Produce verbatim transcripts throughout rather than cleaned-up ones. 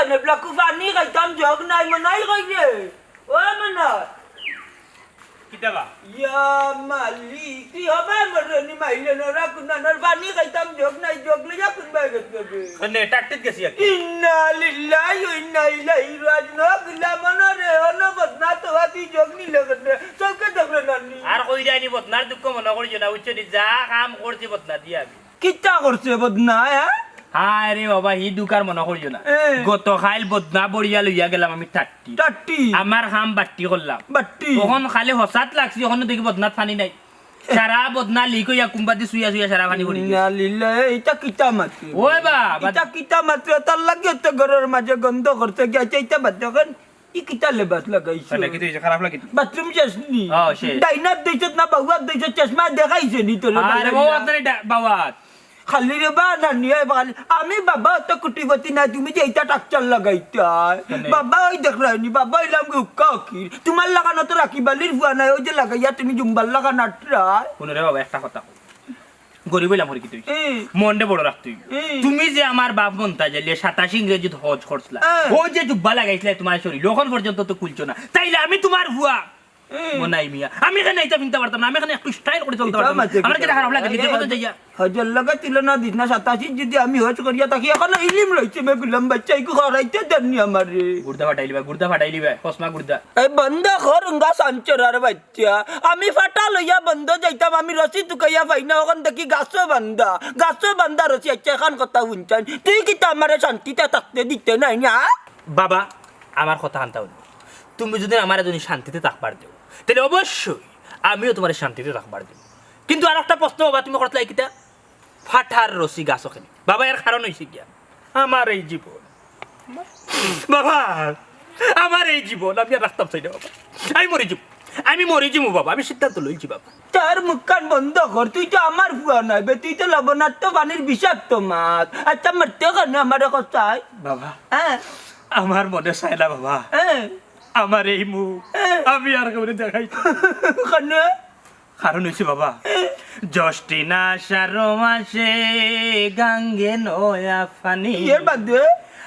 মানে ব্লাকু পানি খাইতাম, জগ নাই, মনাই কই রে? ও মনাই। কিতা বা? ইয়া মালিক, তুই হবে মরনি মাইলে না, রাখ না, না, পানি খাইতাম, জগ নাই, জগ লইয়া কোন বায় গেছে রে? মানে টাট্টিত গেছি আর কি। ইন্না লিল্লাহি ওয়া ইন্না ইলাইহি রাজিউন। ও গুলাম, মনো রে, অনো বদনা তো তুই জগ নিলে কেনে? চোখে দেখলে না নি? আর কই যায়নি বদনার দুঃখ মনো করিও না, বুঝছো নি? যা কাম করছি বদনা দিয়া আমি। কিতা করছে বদনা, হ্যাঁ? হায় রে বাবা, হি দুঃখ আর মনো করিও না। এ। গতকাইল বদনা বড়িয়া লইয়া গেলাম আমি টাট্টি। টাট্টি? আমার কাম বাট্টি করলাম। বাট্টি? অখন খালি হসাত লাগছি, অখনো দেখি বদনাত পানি নাই। সারা বদনা লিক অইয়া কুম্বাদি চুইয়া চুইয়া সারা পানি পড়ি গেছে। ইন্না লিল্লাহি, ইটা কিতা মাতে? ওই বা, বাদ- ইটা কিতা মাতে? তার লাগি তো ঘরর মাঝে গন্ধ করছে গিয়া, আচ্ছা, ইটা বাদ দেখেন। ই কিতা লেবাস লাগাইছো? এটা কি তুই খারাপ লাগে? বাথরুম যাস নি? ও, সে। ডাইনার দইছত না বাউয়ার দইছত, চশমা দেখাইছে নি তোর আরে বাবা? বাবা, তারে ডা-, বাবা। খালি রে বা, নানি, এ বাবা, আমি বাবা অত কোটিপতি না, তুমি যে ইটা টাকচার লাগাইতায়। কেনে? বাবা, ওই দেখরায় নি, বাবা, অইলাম গি হুক্কা উকিল। তোমার লাখান তো রাখি বালির ফুয়া নাই, ওই যে লাগাইয়া তুমি জুম্বার লাখান আটরায়। হুনো রে বাবা, একটা কথা কই। গরিব অইলাম করি কিতা অইছে? এ। মনটা বড় রাখতে অইবো। এ। তুমি যে আমার বাপ মনটা যে সাতাশি ইংরেজিত হজ করছিলা, এ। ওই যে জুব্বা লাগাইছিলা তোমার শরীর, অখন পর্যন্ত তো খুলছো না। তাইলে আমি তোমার ফুয়া। এ। মনাই মিয়া। আমি কেনে ইটা চিন্তা পারতাম না, আমি কেনে একটু style করি চলতে ইটা পারতাম না। মাঝে আমার কিতা কিতা খারাপ লাগে, এ, নিজে এ, কথা যাইয়া। হজর লগে তুলনা দিস না, সাতাশি যদি আমি হজ করিয়া থাকি, অখন ইলিম রইছে, মে গুলাম বাচ্চা, ইকু হরাইতে দেননি আমারে। গুর্দা ফাটাইলিবা, গুর্দা ফাটাইলিবা, কসমা গুর্দা। এই বন্ধ কর, উঙ্গা সাঞ্চরার বাচ্চা। আমি ফাটা লইয়া বন্ধ যাইতাম, আমি রশি তুকাইয়া পাই না, অখন দেখি গাছো বান্ধা, গাছো বান্ধা রশি। আচ্ছা, এখান কথা হুনছাইন, তুই কিতা আমারে শান্তিতে থাকতে দিতে নাই না? বাবা, আমার কথা খানতা হুনো। তুমি যদি আমারে যদি শান্তিতে থাকবার দেও, তাইলে অবশ্যই আমিও তোমারে শান্তিতে থাকবার দেব। কিন্তু আর একটা প্রশ্ন বাবা, তুমি করতলায় কিতা? ফাটার রশি গাছো কেনে? বাবা, এর কারণ অইছে গিয়া আমার এই জীবন। বাবা, আমার এই জীবন আমি আর রাখতাম চাই না বাবা। আমি মরি যাবো, আমি মরি যাবো বাবা, আমি সিদ্ধান্ত লইছি বাবা। তার মুখখান বন্ধ কর, তুই তো আমার ফুয়া নায় বে, তুই তো লবণাক্ত পানির বিষাক্ত মাছ। আচ্ছা, মরতে কেনে আমারে কছাই? বাবা, হ্যাঁ। আমার মনে চায় না বাবা, হ্যাঁ। আমার এই মুখ হ্যাঁ। আমি আর কেউরে দেখাই। কেনে? কারণ অইছে বাবা, জ্যৈষ্ঠ না আষাঢ় মাসে গাঙ্গে নয়া পানি। এর বাদে?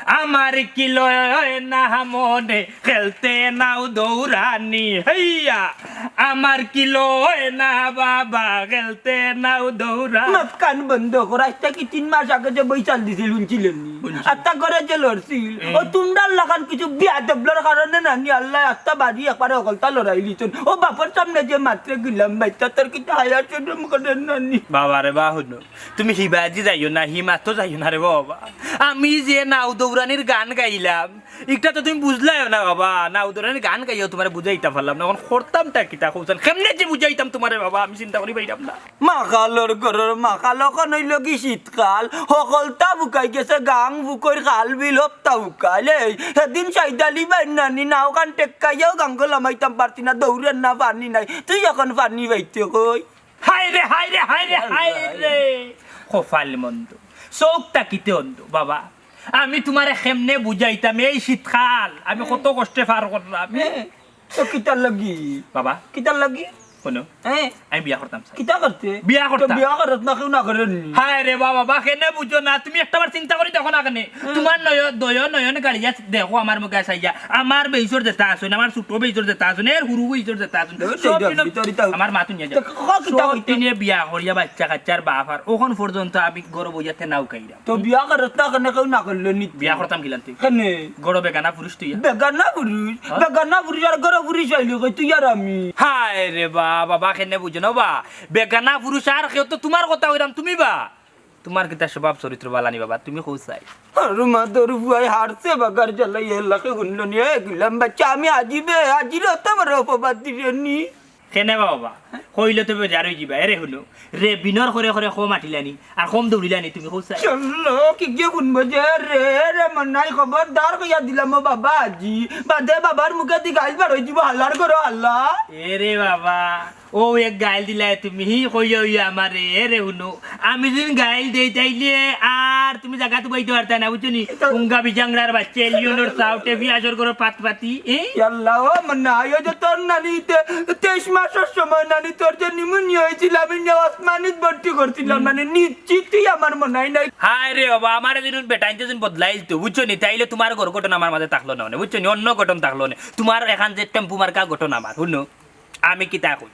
আমার কি লয় না মনে খেলতে নাও দৌড়ানি, হেইয়া। আমার কি লয় না বাবা খেলতে নাও দৌড়ানি। মুখখান বন্ধ কর, আইজ থাকি তিন মাস আগে যে বইচাল দিছিল, হুনছিলেন নি? হুনছি। আত্তা করে যে লড়ছিল, হুম। ও তুমরার লাখান কিছু বিয়াদবলর কারণে নানি আল্লায় আত্তা বাড়ি একবারে হকলতা লড়াইলিছইন। ও বাপর সামনে যে মাতরে গুলাম বাচ্চা, তোর কিতা হায়া শরম করে নানি? বাবা রে বা, হুনো, তুমি হিবাজি যাইও না, হিমাতো যাইও না রে বাবা। আমি যে নাও দৌড়ানির গান গাইলাম, ইটা তো তুমি বুঝলায়ও না বাবা। নাও দৌড়ানির গান গাইয়াও তোমারে বুঝাইতাম পারলাম না। অখন করতামটা কিতা কওছাইন? কেমনে যে বুঝাইতাম তোমারে বাবা, আমি চিন্তা করি পাইরাম না। মাখালর ঘরর মাখাল, অখন অইলো গি শীতকাল, হকলতা হুকাই গেছে, গাং ফুকইর খাল বিল হপ্তা হুকাইল। এই, সেদিন সাইদালি বাইর নানি নাওখান টেক্কাইয়াও গাঙ্গো লামাইতাম পারছি না, দৌড়ের না পানি নাই, তুই অখন পানি পাইতে কই? হায় রে, হায় রে, হায় রে, হায় রে। কপাল মন্দ, চউখ থাকিতে অন্ধ, বাবা। আমি তোমারে কেমনে বুঝাইতাম, এই শীতকাল আমি কত কষ্টে পার করলাম। হ্যাঁ। তো কিতার লাগি? বাবা। কিতার লাগি? হুনো, হ্যাঁ। আমি বিয়া করতাম চাই। কিতা করতে? বিয়া তো করতাম। বিয়া করত না, কেউ না করে নি। হায় রে বাবা, বা কেনে বুঝো না? তুমি একটাবার চিন্তা করি দেখো না কেনে? হুম। তোমার নয়-, দয় নয়ন গাড়িয়া দেখো আমার মুখে চাইয়া। আমার বেইসর যেতা আছইন, আমার ছোট বেইসর যেতা আছইন, এর হুরু বেইসর যেতা আছইন। ওই সব যে দিন ভিতরে তাও আমার মাত হুনিয়া যাও। তো ক-, ক-, কিতা সব কইতে? দিনে বিয়া করিয়া বাচ্চা কাচ্চার বাপ আর অখন পর্যন্ত আমি ঘরো বইয়া তে নাও খাইরাম। তো বিয়া করত না কেনে, কেউ না করলো নি? বিয়া করতাম কিলান তুই? কেনে? ঘরো বেগানা পুরুষ তুই। বেগানা পুরুষ? হ্যাঁ? বেগানা পুরুষ আর ঘরো পুরুষ আইলো কই তুই আর আমি? হায় রে বা, বাবা কেনে বুঝো না বা? বেগানা পুরুষ আর কেউ তো তোমার কথা কইরাম, তুমি বা? তোমার কিতা স্বভাব চরিত্র বালা নি বাবা, তুমি কও চাই। আর মাদর ফুয়ায় হারছে বাগার জ্বালাই এলাকে হুনলো নি, এ গুলাম বাচ্চা, আমি আজিবে, আজিরে অত বড় অপবাদ দিলে নি। কেনে বা বাবা? কইলে তো বেজার অই যিবা। এরে হুনো, রে বিনর করে করে কম আটিলানি, আর কম দৌড়িলানি, তুমি কও চাই। চলো, কি গিয়ে হুনবো যে রে, রে মনাই খবরদার কইয়া দিলাম ও বাবা আজি। বাদে বাবার মুখেদি গাইল বার অই যিবো, হালার ঘরো হালা। এরে বাবা, ও এক গাইল দিলায় তুমি, হি কইয়া অইয়া আমারে, এরে হুনো, আমি যদি গাইল দেই তাইলে আর তুমি জাগাত বইতে পারতায় না, বুঝছো নি? উঙ্গা বিজাংরার বাচ্চা, এলিয়নর সাউটে, পিয়াজর গরো পাত পাতি, এ? ইয়াল্লা, ও মন্না, ওই যে তোর নানি তে-, তেইশ মাসর সময় নানি তোর যে নিমোনিয়া অইছিল, আমি নিয়া ওসমানীত ভর্তি করছিলাম, মানে নিশ্চিতই আমার মনে হয় নাই। হায় রে বাবা, আমারে দিন বেটাইনতে দিন বদলাইল তো, বুঝছো নি? তাইলে তুমার ঘর ঘটনা আমার মাঝে থাকলো না, মানে, বুঝছো নি? অন্য ঘটনা থাকলো না। তুমার এখান যে টেম্পু মার্কা ঘটনা আমার, হুনো, আমি কিতা কই?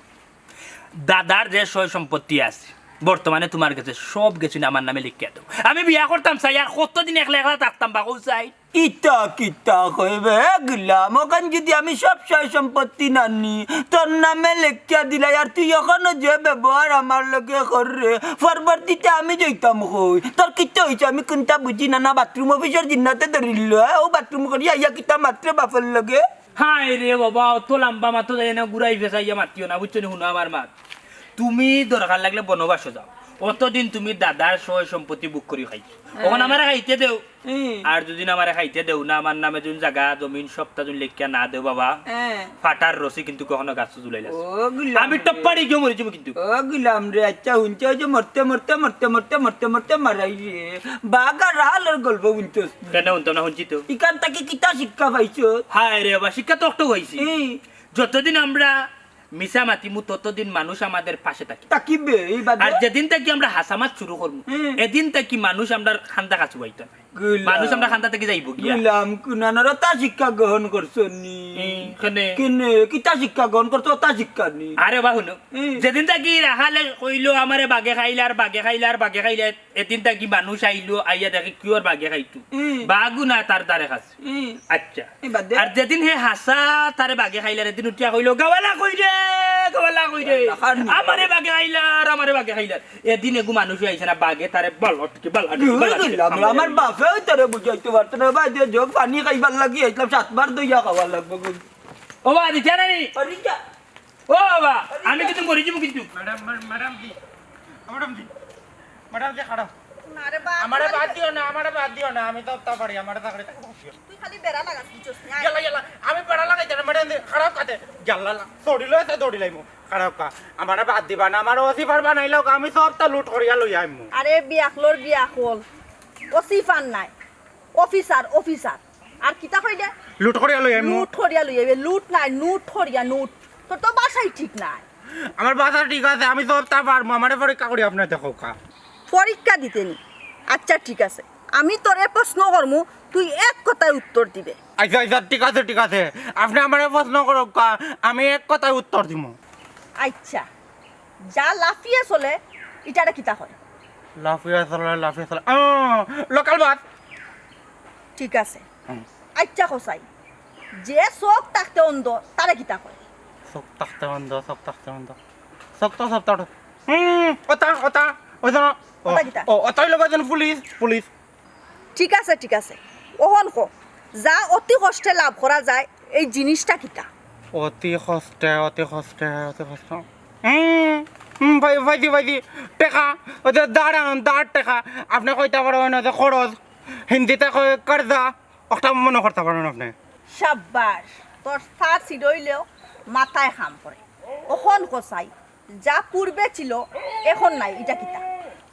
দাদার যে সয় সম্পত্তি আছে, বর্তমানে তুমার গেছে সব গেছে নি আমার নামে লিখিয়া দেও। আমি বিয়া করতাম চাই, আর কতদিন একলা একলা থাকতাম বা, কও চাই? ইতা কিতা কইবে, এ গুলাম, অখান যদি আমি সব সয় সম্পত্তি নানি তোর নামে লেখিয়া দিলাই, আর তুই অখনো যে ব্যবহার আমার লগে কররে, পরবর্তীতে আমি যাইতাম কই? তোর কিতা অইছে? আমি কুনতা বুঝি না, না বাথরুম অফিসর জিন্নাতে ধরিল, হ্যাঁ? ও বাথরুম করি আইয়া কিতা মাতরে বাপর লগে? হায় রে বাবা, অত লাম্বা মাতো যাই না, ঘুরাই ফেসাইয়া মাতিও না, বুঝছো নি? হুনো আমার মাত, তুমি দরকার লাগলে বনবাসো যাও, অতদিন তুমি দাদার সয় সম্পত্তি ভোগ করি খাইছো। অখন আমারে খাইতে দেও। হুম। আর যদি না আমারে খাইতে দেও না, আমার নামে যদি জাগা জমিন সবটা যদি লেখিয়া না দেও বাবা, হ্যাঁ। ফাটার রশি কিন্তু কখনো গাছ ঝুলাইলা। ও গুলাম আমি রে। টপ্পাড়ি গিয়ে মরি যাবো কিন্তু। ও গুলাম রে, আচ্ছা হুনছো, ওই যে মরতে মরতে মরতে মরতে মরতে মরতে মারাই রে। বাঘ আর হালর গল্প হুনছস? কেনে হুনতাম না, হুনছি তো। ইখান থাকি কিতা শিক্ষা পাইছস? হায় রে বাবা, শিক্ষা তো একটু হইছি। হুম। যতদিন আমরা মিছা মাতিমু, ততদিন মানুষ আমাদের পাশে থাকে। থাকিবে, এই বাদে? আর যেদিন থাকি আমরা হাছা মাত শুরু করমু, হুম। এদিন থাকি মানুষ আমরার খান্দা কাছু আইতো না। গুলাম। মানুষ আমরার খান্দা থাকি যাইবো গিয়া। গুলাম, কুনানোর তা শিক্ষা গ্রহণ করছো নি? হুম, কেনে? কেনে? কিতা শিক্ষা গ্রহণ করছো, তা শিক্ষা নি? আরে বা হুনো, হুম। যেদিন থাকি রাখালে কইলো আমারে বাঘে খাইলার, বাঘে খাইলার, বাঘে খাইলার, এদিন থাকি মানুষ আইলো, আইয়া দেখে কিওর বাঘে খাইতো। হুম। বাঘও না তার ধারে কাছে। হুম। আচ্ছা। এই বাদ দে। আর যেদিন হে হাছা তারে বাঘে খাইলার, এদিন উঠিয়া কইলো, "গাওয়ালা কই রে, গাওয়ালা কই রে? রাখার নি। আমারে বাঘে খাইলার, আমারে বাঘে খাইলার।" এদিন এগু মানুষ আইছে না, বাঘে তারে বালাটকি, বালাটকি, বালাটকি, গুলাম, আমার বাপেও তোরে বুঝাইতে পারতো না, ভাই, যে যোগ পানি খাইবার লাগি আইছলাম, সাতবার দইয়া খাওয়া লাগবো। ও বা, দিতে না নি? আরে যা। ও বাবা, আমি কিন্তু মরি যাবো কিন্তু। ম্যাডাম, ম্যাডাম, ম্যাডাম জি, ম্যাডাম জি, ম্যাডাম জি, খাড়াও। না রে বা, আমারে তুই বাদ দিও না, আমারে বাদ দিও না, আমি তো তা পারি, আমারে চাকরি থাকবো। তুই খালি বেড়া লাগাস, বুঝছস না? ইয়াল্লা, ইয়াল্লা, আমি বেড়া লাগাইতে না, ম্যাডাম জি, খাড়াও কাতে। ইয়াল্লা, লা, ছড়ি লইছে, দৌড়ি লাইমু। খাড়াও কা, আমারে বাদ দিবা না, আমারে ওসি পারবা নাইলেও আমি সবটা লুট করিয়া লই আইমু। আরে বিয়াকলর বিয়াকল, ওসি পার নাই, অফিসার, অফিসার। আর কিতা কইলে? লুট করিয়া লই আইমু। লুট করিয়া লই আইবে, লুট নাই, নুট করিয়া, নুট। তোর তো ভাষাই ঠিক নাই। আমার ভাষা ঠিক আছে, আমি সবটা পারমু, আমারে পরীক্ষা করি আপনে দেখো কা। পরীক্ষা দিতে নি? আচ্ছা, ঠিক আছে, আমি তোরে প্রশ্ন করমু, তুই এক কথায় উত্তর দিবে। আচ্ছা, আচ্ছা, ঠিক আছে, ঠিক আছে, আপনে আমারে প্রশ্ন করুক কা, আমি এক কথায় উত্তর দিমু। আচ্ছা, যা লাফিয়ে চলে, ইটারে কিতা কয়? লাফিয়ে চলে, লাফিয়ে চলে। আহ, লোকাল বাস। ঠিক আছে। হুম। আচ্ছা, কসাই, যে চোখ থাকতে অন্ধ, তারে কিতা কয়? চোখ থাকতে অন্ধ, চোখ থাকতে অন্ধ। চোখ তো, চোখ তো। হুম, ওটা, ওটা, ওই জন্য, ও, ওটা কিতা? ও, ওটাই লোক একজন পুলিশ, পুলিশ। ঠিক আছে, ঠিক আছে। অখন ক, যা অতি কষ্টে লাভ করা যায়, এই জিনিসটা কিতা? অতি কষ্টে, অতি কষ্টে, অতি কষ্টে। হুম, হুম, ভাই, ভাইজি, ভাইজি, টেকা, ওই যে দাঁড়ান, দাঁড় টেকা। আপনে কইতা পারইন না যে খরচ, হিন্দিতে কয় কর্জা, ওটা মনে করতা পারইন আপনে। সাব্বাস, তোর চা ছিড়ইলেও মাথায় কাম করে। অখন কসাই, যা পূর্বে ছিল, এখন নাই, ইটা কিতা?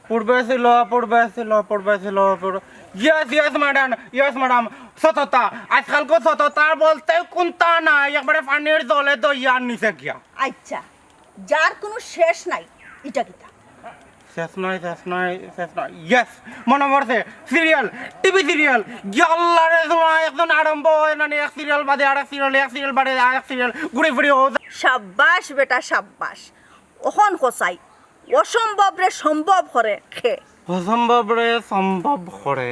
পূর্বে ছিল, পূর্বে ছিল, পূর্বে ছিল, পূর্বে, yes, yes, madam, yes, madam, সততা। আজকালকো সততা বলতে কুন্তা নাই, একবারে পানির তলে দইয়ার নিচে গিয়া। আচ্ছা, যার কোনো শেষ নাই, ইটা কিতা? শেষ নাই, শেষ নাই, শেষ নাই। Yes, মনে পড়ছে, সিরিয়াল, টিভি সিরিয়াল। ইয়াল্লা রে, তোমার একজন আরম্ভ হয় না নি, এক সিরিয়াল বাদে আরেক সিরিয়াল, এক সিরিয়াল বাদে আরেক সিরিয়াল, ঘুরে ফিরে ও। সাব্বাস বেটা, সাব্বাস। অখন কসাই, অসম্ভবরে সম্ভব করে কে? অসম্ভবরে সম্ভব করে,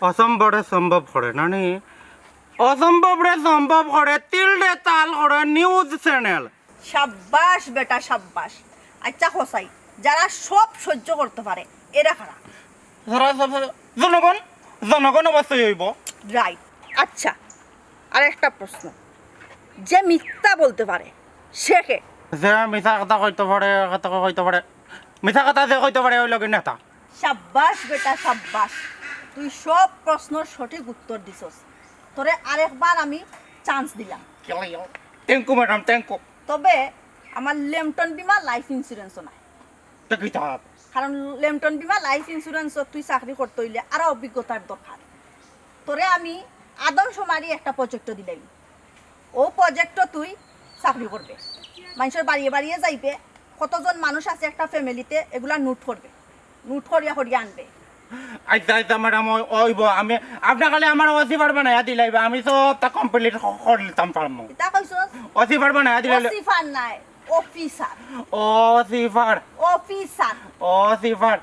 অসম্ভবরে সম্ভব করে, না নি? অসম্ভবরে সম্ভব করে, তিলরে তাল করে, নিউজ চ্যানেল। সাব্বাস বেটা, সাব্বাস। আচ্ছা কসাই, যারা সব সহ্য করতে পারে, এরা কারা? যারা সব, জনগণ, জনগণ অবশ্যই হইব। রাইট। আচ্ছা, আর একটা প্রশ্ন, যে মিথ্যা বলতে পারে, সে কে? যে মিছা কথা কইতে পারে, কথা কইতে পারে, মিছা কথা যে কইতে পারে, ওই লোকের নেতা। সাব্বাস বেটা, সাব্বাস, তুই সব প্রশ্নর সঠিক উত্তর দিছস। তোরে আরেকবার আমি চান্স দিলাম। Thank you, madam, thank you। তবে আমার লেমটন বিমা লাইফ ইন্স্যুরেন্সও নাই। তে কিতা? কারণ লেমটন বিমা লাইফ ইন্স্যুরেন্সো তুই চাকরি করতে অইলে আরো অভিজ্ঞতার দরকার। তোরে আমি আদমশুমারি একটা প্রজেক্টও দিলাম, অউ প্রজেক্টও তুই চাকরি করবে, মানষর বাড়িয়ে বাড়িয়ে যাইবে, কতজন মানুষ আছে একটা ফ্যামিলিতে, এগুলা নোট করবে, নোট করিয়া করিয়া আনবে। আচ্ছা আচ্ছা ম্যাডাম, অইবো। আমি আপনে খালি আমার অসিফার বানাইয়া দিলাইবা, আমি তো তা কমপ্লিট করিলিতাম পারমু। ইতা কইছস? অসিফার বানাইয়া দিলাইলে। অসিফার নায়, অফিসার। অসিফার। অফিসার। অসিফার।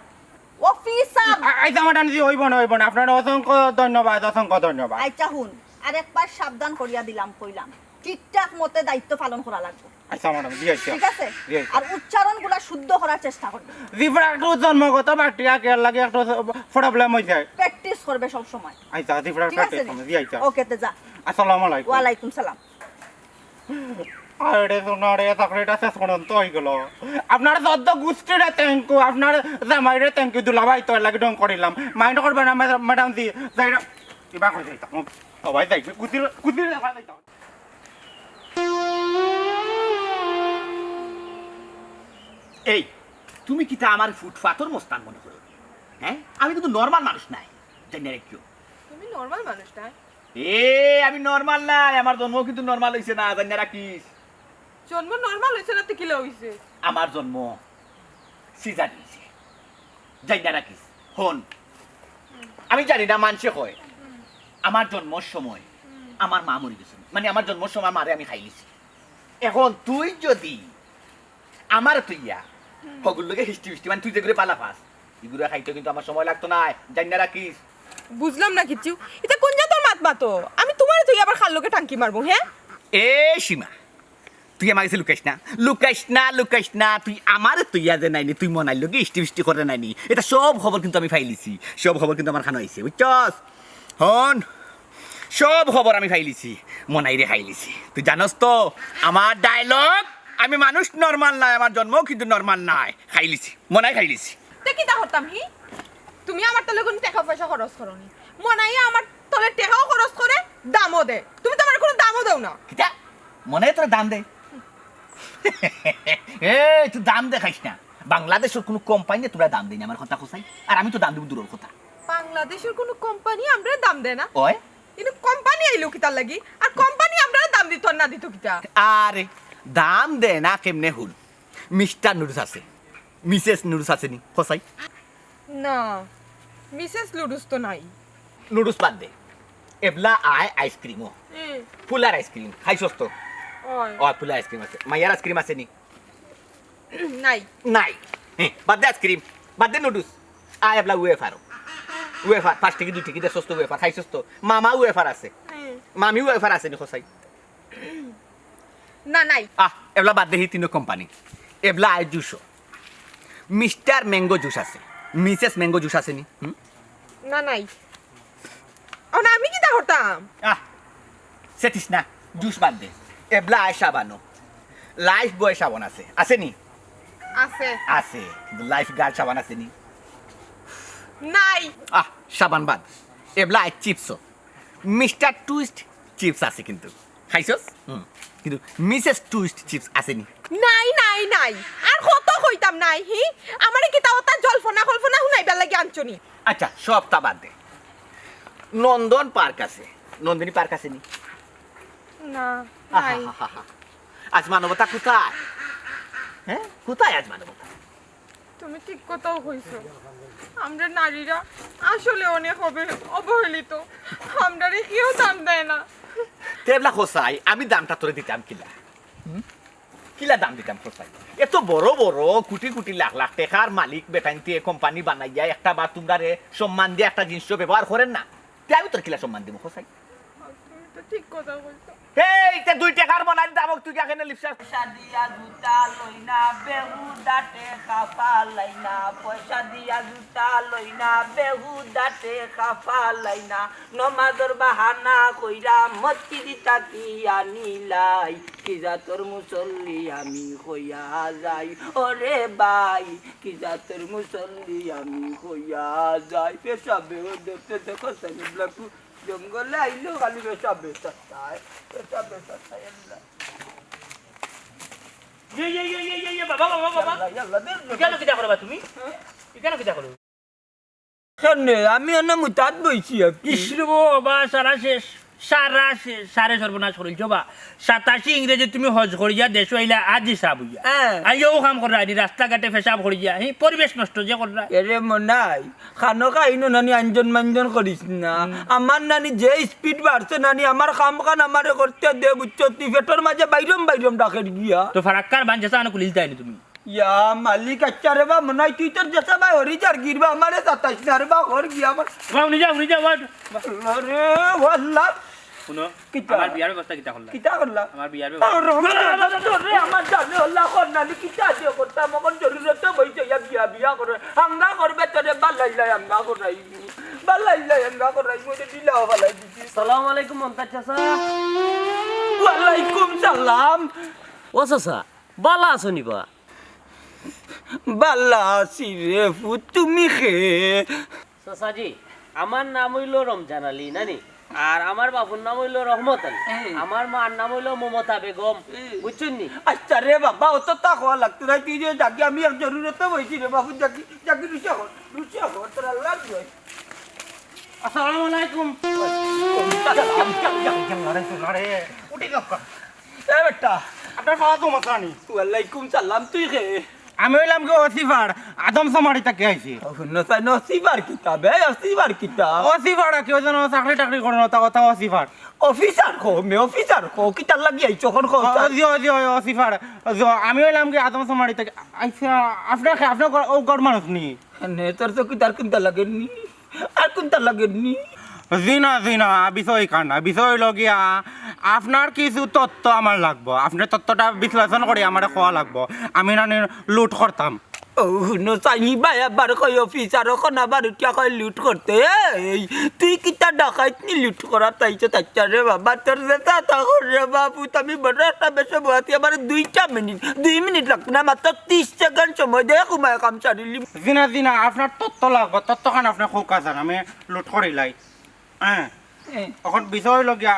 অফিসার। আ- আচ্ছা ম্যাডাম জি, অইবো না, অইবো না। আপনারে অসংখ্য ধন্যবাদ, অসংখ্য ধন্যবাদ। আচ্ছা হুন, আরেকবার সাবধান করিয়া দিলাম, কইলাম ঠিকঠাক মতে দায়িত্ব পালন করা লাগবে। আচ্ছা ম্যাডাম জি, আচ্ছা। ঠিক আছে? জি, আচ্ছা। আর উচ্চারণগুলা শুদ্ধ করার চেষ্টা করবে। জিফরা একটু জন্মগত বাক্টিয়া কেয়ার লাগি একটু প্রবলেম অই যায়। প্র্যাকটিস করবে সব সময়। আচ্ছা, জিফরা ঠিক আছে প্র্যাকটিস নি? করমু। জি, আচ্ছা। ওকে, তে যা। আসসালামু আলাইকুম। ওয়ালাইকুম সালাম। আরে সোনা রে, চাকরিটা শেষ পর্যন্ত অই গেল। আপনার যত গুষ্টিরে থ্যাংক ইউ, আপনার জামাইরে থ্যাংক ইউ, দুলাভাই তো এর লাগি ঢং করিলাম। মাইন্ড করবা না ম্যাডাম, ম্যাডাম জি, যাই না। কিবা কই যাইতাম? ও ভাই যাই, কুদির, কুদির দেখা যাইতাম। এই, তুমি কিতা আমার ফুটপাতর মস্তান মনে করো? হ্যাঁ, আমি কিন্তু নরমাল মানুষ নায়, জানি না রে কিও। তুমি নরমাল মানুষ নায়। এ, আমি নরমাল নায়, আমার জন্ম কিন্তু নরমাল অইছে না, জানি না রাখিস। জন্ম নরমাল অইছে না, তে কিলা অইছে? আমার জন্ম সিজার অইছে, জানি না রাখিস। হন, আমি জানি না, মানষে কয় আমার জন্মর সময় আমার মা মরি গেছে, মানে আমার জন্মর সময় মারে আমি খাইলিছি। এখন তুই যদি আমার তুইয়া হগুর লগে হিস্টি ফিস্টি, মানে তুই যেগুলো পালা পাস, এগুলো খাইতে কিন্তু আমার সময় লাগতো না, জানি না রাখিস। বুঝলাম না কিচ্ছু। ইতা কোন জাতর মাত মাতো? আমি তুমারে থইয়া আবার কার লগে টাঙ্কি মারমু, হ্যাঁ? এ সীমা, তুই আমার গেছে লুকাইস না, লুকাইস না, লুকাইস না। তুই আমারে থইয়া যে নাইনি, তুই মনাইর লগে ইষ্টি ফিষ্টি করে নাইনি, এটা সব খবর কিন্তু আমি পাইলিছি, সব খবর কিন্তু আমার কানো আইছে, বুঝছস? হন, সব খবর আমি পাইলিছি, মনাইরে খাইলিছি। তুই জানস তো, আমার ডায়লগ, আমি মানুষ নরমাল নায়, আমার জন্মও কিন্তু নরমাল নায়। খাইলিছি, মনাই খাইলিছি। তে কিতা করতাম হি? তুমি আমার তলে কোনো টেকা পয়সা খরচ করো নি। মনাইয়ে আমার তলে টেকাও খরচ করে, দামও দে। তুমি তো আমার কোনো দামও দেও না। কিতা? মনে তোর দাম দে? এ, তুই দাম দেখাইস না। বাংলাদেশর কোনো কোম্পানি তোরা দাম দেয় না, আমার কথা কছাই। আর আমি তো দাম দিব দূরর কথা। বাংলাদেশর কোনো কোম্পানি আমরারে দাম দেয় না। ওই, কিন্তু কোম্পানি আইলো কিতার লাগি? আর কোম্পানি আমরারে দাম দিত না দিত কিতা? আরে, দাম দেয় না কেমনে হুন? মিস্টার নুডলস আছে, মিসেস নুডলস আছে নি, কছাই? না, মিসেস লুডুস তো নাই। নুডলস বাদ দে। এবলা আয় আইসক্রিমও। হুম, ফুলার আইসক্রিম খাইছস তো? ওই। ও, ফুলার আইসক্রিম আছে। মাইয়ার আইসক্রিম আছে নি? নাই। নাই। হ্যাঁ, বাদ দে আইসক্রিম, বাদ দে নুডলস। আয় এবলা ওয়েফার। ওয়েফার, পাঁচ টেকি, দুই টেকি, দেড়শো তো ওয়েফার, খাইছস তো? মামা ওয়েফার আছে। হুম, মামি ওয়েফার আছে নি, কছাই? না, নাই। আহ, এবলা বাদ দে হি তিনো কোম্পানি। এবলা আয় জুসও। মিস্টার ম্যাঙ্গো জুস আছে, মিসেস ম্যাঙ্গো জুস আছে নি? হুম? না, নাই। ও না, আমি কিতা করতাম? আহ, সেটিস না, জুস বাদ দে। এবলা আয় সাবানও। লাইফ বয় সাবান আছে, আছে নি? আছে। আছে, কিন্তু লাইফ গার্ড সাবান আছে নি? নাই। আহ, সাবান বাদ। এবলা আয় চিপসও। মিস্টার টুইস্ট চিপস আছে কিন্তু। খাইছস? হুম। কিন্তু মিসেস টুইস্ট চিপস আছে নি? নাই, নাই, নাই। আর কত কইতাম নাই, হি? আমারে কিতা ওটা জল্পনা কল্পনা হুনাইবার লাগি আনছো নি? আচ্ছা, সবতা বাদ দে। নন্দন পার্ক আছে। নন্দিনী পার্ক আছে নি? না, নাই। আহাহাহা। আজ মানবতা কোথায়? হ্যাঁ, কোথায় আজ মানবতা? তুমি ঠিক কথাও কইছো। আমরা নারীরা আসলে অনেক অবে-, অবহেলিত। আমরারে কেউ দাম দেয় না। তে এবলা কছাই, আমি দামটা তোরে দিতাম কিলা? হুম? কিলা দাম দিতাম কছাই? এত বড় বড় কোটি কোটি লাখ লাখ টেকার মালিক বেটাইন্তে কোম্পানি বানাইয়া একটা বার তুমরারে সম্মান দিয়া একটা জিনিস ব্যবহার করের না, তে আমি তোর কিলা সম্মান দিমু কছাই? তুমি তো ঠিক কথা কইছো। এই, তে দুই টেকার মনাইর দামক তুই কেনে লিপসা? পয়সা দিয়া জুতা লই না, বেহুদা টেকা ফালাই না। পয়সা দিয়া জুতা লই না, বেহুদা টেকা ফালাই না। নমাজর বাহানা কইরা মসজিদ থাকি আনিলাই। কি জাতর মুসল্লি আমি কইয়া যাই, ওরে ভাই, কি জাতর মুসল্লি আমি কইয়া যাই। পেশাবে ও দেখতে দেখো সানি ব্লাকু, জঙ্গলে আইলো খালি পেশাবে সাতায়, পেশাবে সাতায় আল্লাহ। ইয়ে, ইয়ে, ইয়ে, ইয়ে, ইয়ে, ইয়ে, বাবা, বাবা, বাবা। আল্লাহ, আল্লাহ, দে, দে। কেন কিতা করবা তুমি? ইখানো কিতা করো? কেনে, আমি অনো মুতাত বইছি আর কি। ইস রে বাবা, সারা শেষ, সারা শেষ, সারে সর্বনাশ করিলছো বা। সাতাশি ইংরেজি তুমি হজ করিয়া দেশো আইলা, আজ হিসাব অইয়া। হ্যাঁ। আইয়াও কাম কররায় নি, রাস্তাঘাটে পেশাব করিয়া, হি, পরিবেশ নষ্ট যে কররায়। এরে মনাই, খানো খাইনো নানি আঞ্জন মাঞ্জন করিস না। হুম। আমার নানি যে speed বাড়ছে নানি, আমার কাম খান আমারে করতে দে, বুঝছো? তুই পেটর মাঝে বাইরম বাইরম ডাকের গিয়া। তো ফারাক্কার বান যেসা আনো কুলিলতায় নি তুমি। ইয়া মালিক, আচ্ছা রে বা, মনাই তুই তোর যেসা ভাই হরি যার গিরবা, আমারে সাতাইস না রে বা, হর গিয়া আমার। বাবা, উনি যাও, উনি যাও, বাবা। আল্লাহ রে, ও আল্লাহ। শুনো, কিতা? আমার বিয়ার ব্যবস্থা কিতা করলা? কিতা করলা? আমার বিয়ার ব্যবস্থা। আরে, আমার জানে আল্লাহ, কর নানি, কিতা দিয়ে করতাম, এখন জরুরত বইছে, ইয়া বিয়া, বিয়া করে। হাঙ্গা করবে তোরে, বালাইলাই হাঙ্গা করাইবি। বালাইলাই হাঙ্গা করাইবি, ওই যে ঢিলাও ফালাই দিছি। সালাম আলাইকুম, মন্তাজ চাচা। ওয়ালাইকুম সালাম। ও চাচা, বালা আছো নি বা? বালা আছি রে ফুত, তুমি কে? চাচাজি, আমার নাম অইলো রমজান আলী, নানি? আর আমার বাপুর নাম অইলো রহমত আলী। এই। আমার মার নাম অইলো মমতা বেগম। এই। বুঝছইন নি? আচ্ছা রে বাবা, অত তা কওয়া লাগতো না। তুই যে জাগি, আমি এক জরুরতে বইছি রে বাবু, জাগি, জাগি রুচা কর, রুচা কর, তোর আল্লাহর দোয়াই। আসসালামু আলাইকুম। উঠি যাও। এ বেটা। আপনার বাবা তো মশানি। ওয়ালাইকুম সালাম, তুই কে? আমি অইলাম কি ওসি পাড়, আদমশুমারি থাকি আইছি। ও, হুনো চাই, ওসি পাড় কিতা বে, ওসি পাড় কিতা? ওসি পাড় কি ওই জন্য চাকরি টাকরি করে না, তা কথা ওসি পাড়। অফিসার কও, মে অফিসার কও, কিতার লাগি আইছো এখন কও ও, চাই? জি, ও, জি, ও, ওসি পাড়। জি, আমি অইলাম কি আদমশুমারি থাকি। আচ্ছা, আপনার খে-, আপনার ঘর, ও ঘর মানুষ নি? নে, তোর তো কিতার কুন্তা লাগেনি? আর কুন্তা লাগেনি? জি না, জি না, বিষয় কার না, বিষয় অইলো গিয়া, আপনার কিছু তথ্য আমার লাগবো। আপনার তথ্যটা বিশ্লেষণ করি আমারে কওয়া লাগবো। আমি নানি লুট করতাম। ও, হুনো চাইনি ভাই, আবার কই অফিসার, এখন আবার উঠিয়া কই লুট করতে। এই, তুই কিতা ডাকাইত নি লুট করা তাইছো, তাইছা রে বাবা, তোর যেটা তা কর রে বাবু, আমি বড় একটা বেশে বয়াতি, আমার দুইটা মিনিট, দুই মিনিট লাগতো না, মাত্র ত্রিশ সেকেন্ড সময় দে, ঘুমায় কাম সারিলি। জি না, জি না, আপনার তথ্য লাগবো, তথ্য খান আপনি খুব কাজান, আমি লুট করিলাই। হ্যাঁ। এ। এখন বিষয় অইলো গিয়া,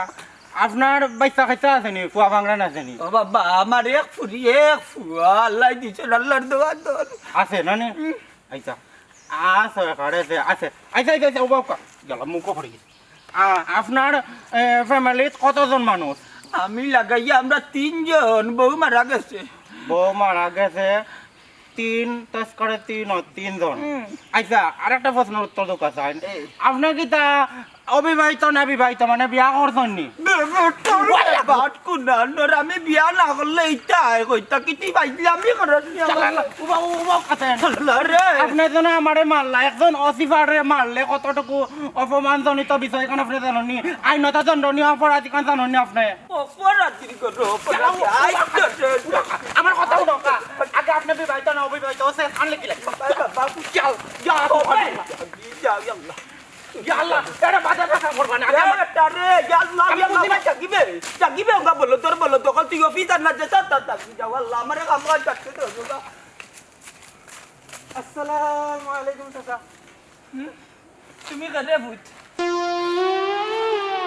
আপনার বাইচ্চা কাইচ্চা আছে নি? ফুয়া ফাংরান আছে নি? ও বাবা, আমার এক ফুরি, এক ফুয়া, আল্লাহ দিছে, আল্লাহর দোয়া দোয়া। আছে না নি? হুম। আচ্ছা। আছে, কারে আছে, আছে। আচ্ছা, আচ্ছা, আচ্ছা, ও বাবা, গেল, মুখো পড়ে গেছে। আ-, আপনার, এ, ফ্যামিলিত কতজন মানুষ? আমি লাগাইয়া আমরা তিনজন, বউ মারা গেছে। বউ মারা গেছে, তিন, তস্করে তিন, ও, তিনজন। হুম। আচ্ছা, আরেকটা প্রশ্নর উত্তর দরকার চাই। এই। আপনি কিতা অবিবাহিত না বিবাহিত, মানে বিয়া করছেন নি? বে-, বে-, তোর বাট কুনানোর, আমি বিয়া না করলে ইতা হয় কইতা, কিতি পাইছি আমি করার নি আমার। চালা, উবা, উবা, কথা। চালা রে। আপনি যেন আমারে মারলা, একজন অসিফারে মারলে কতটুকু অপমানজনিত বিষয়, এখানে আপনি জানেন নি? আইনত দণ্ডনীয় অপরাধ, এখানে জানেন নি আপনি? অপরাধীর ঘরো অপরাধী। আই, আমার কথা হুনো, আগে আপনি বিবাহিত না অবিবাহিত, ও শেষ আনলে কি লাগে? ভাই, বাবা, যাও, যাও, ও ভাই। যাও, ইয়া আল্লাহ। ইয়া আল্লাহ, এটা বাজার কথা করবা না, আগে এ, আমার আরে, ইয়া আল্লাহ, আমি ইয়া আল্লাহ, বুঝি না। ভাই, জাগিবে, জাগিবে, ওগা বলো, তোর বলো, তখন তুই অফিস আর না যে, তা, তা, তা, যাও, আল্লাহ, আমার কাম কাজ করতে হবে, ওগা। আসসালামু আলাইকুম, চাচা। হুম? তুমি কারে ভূত?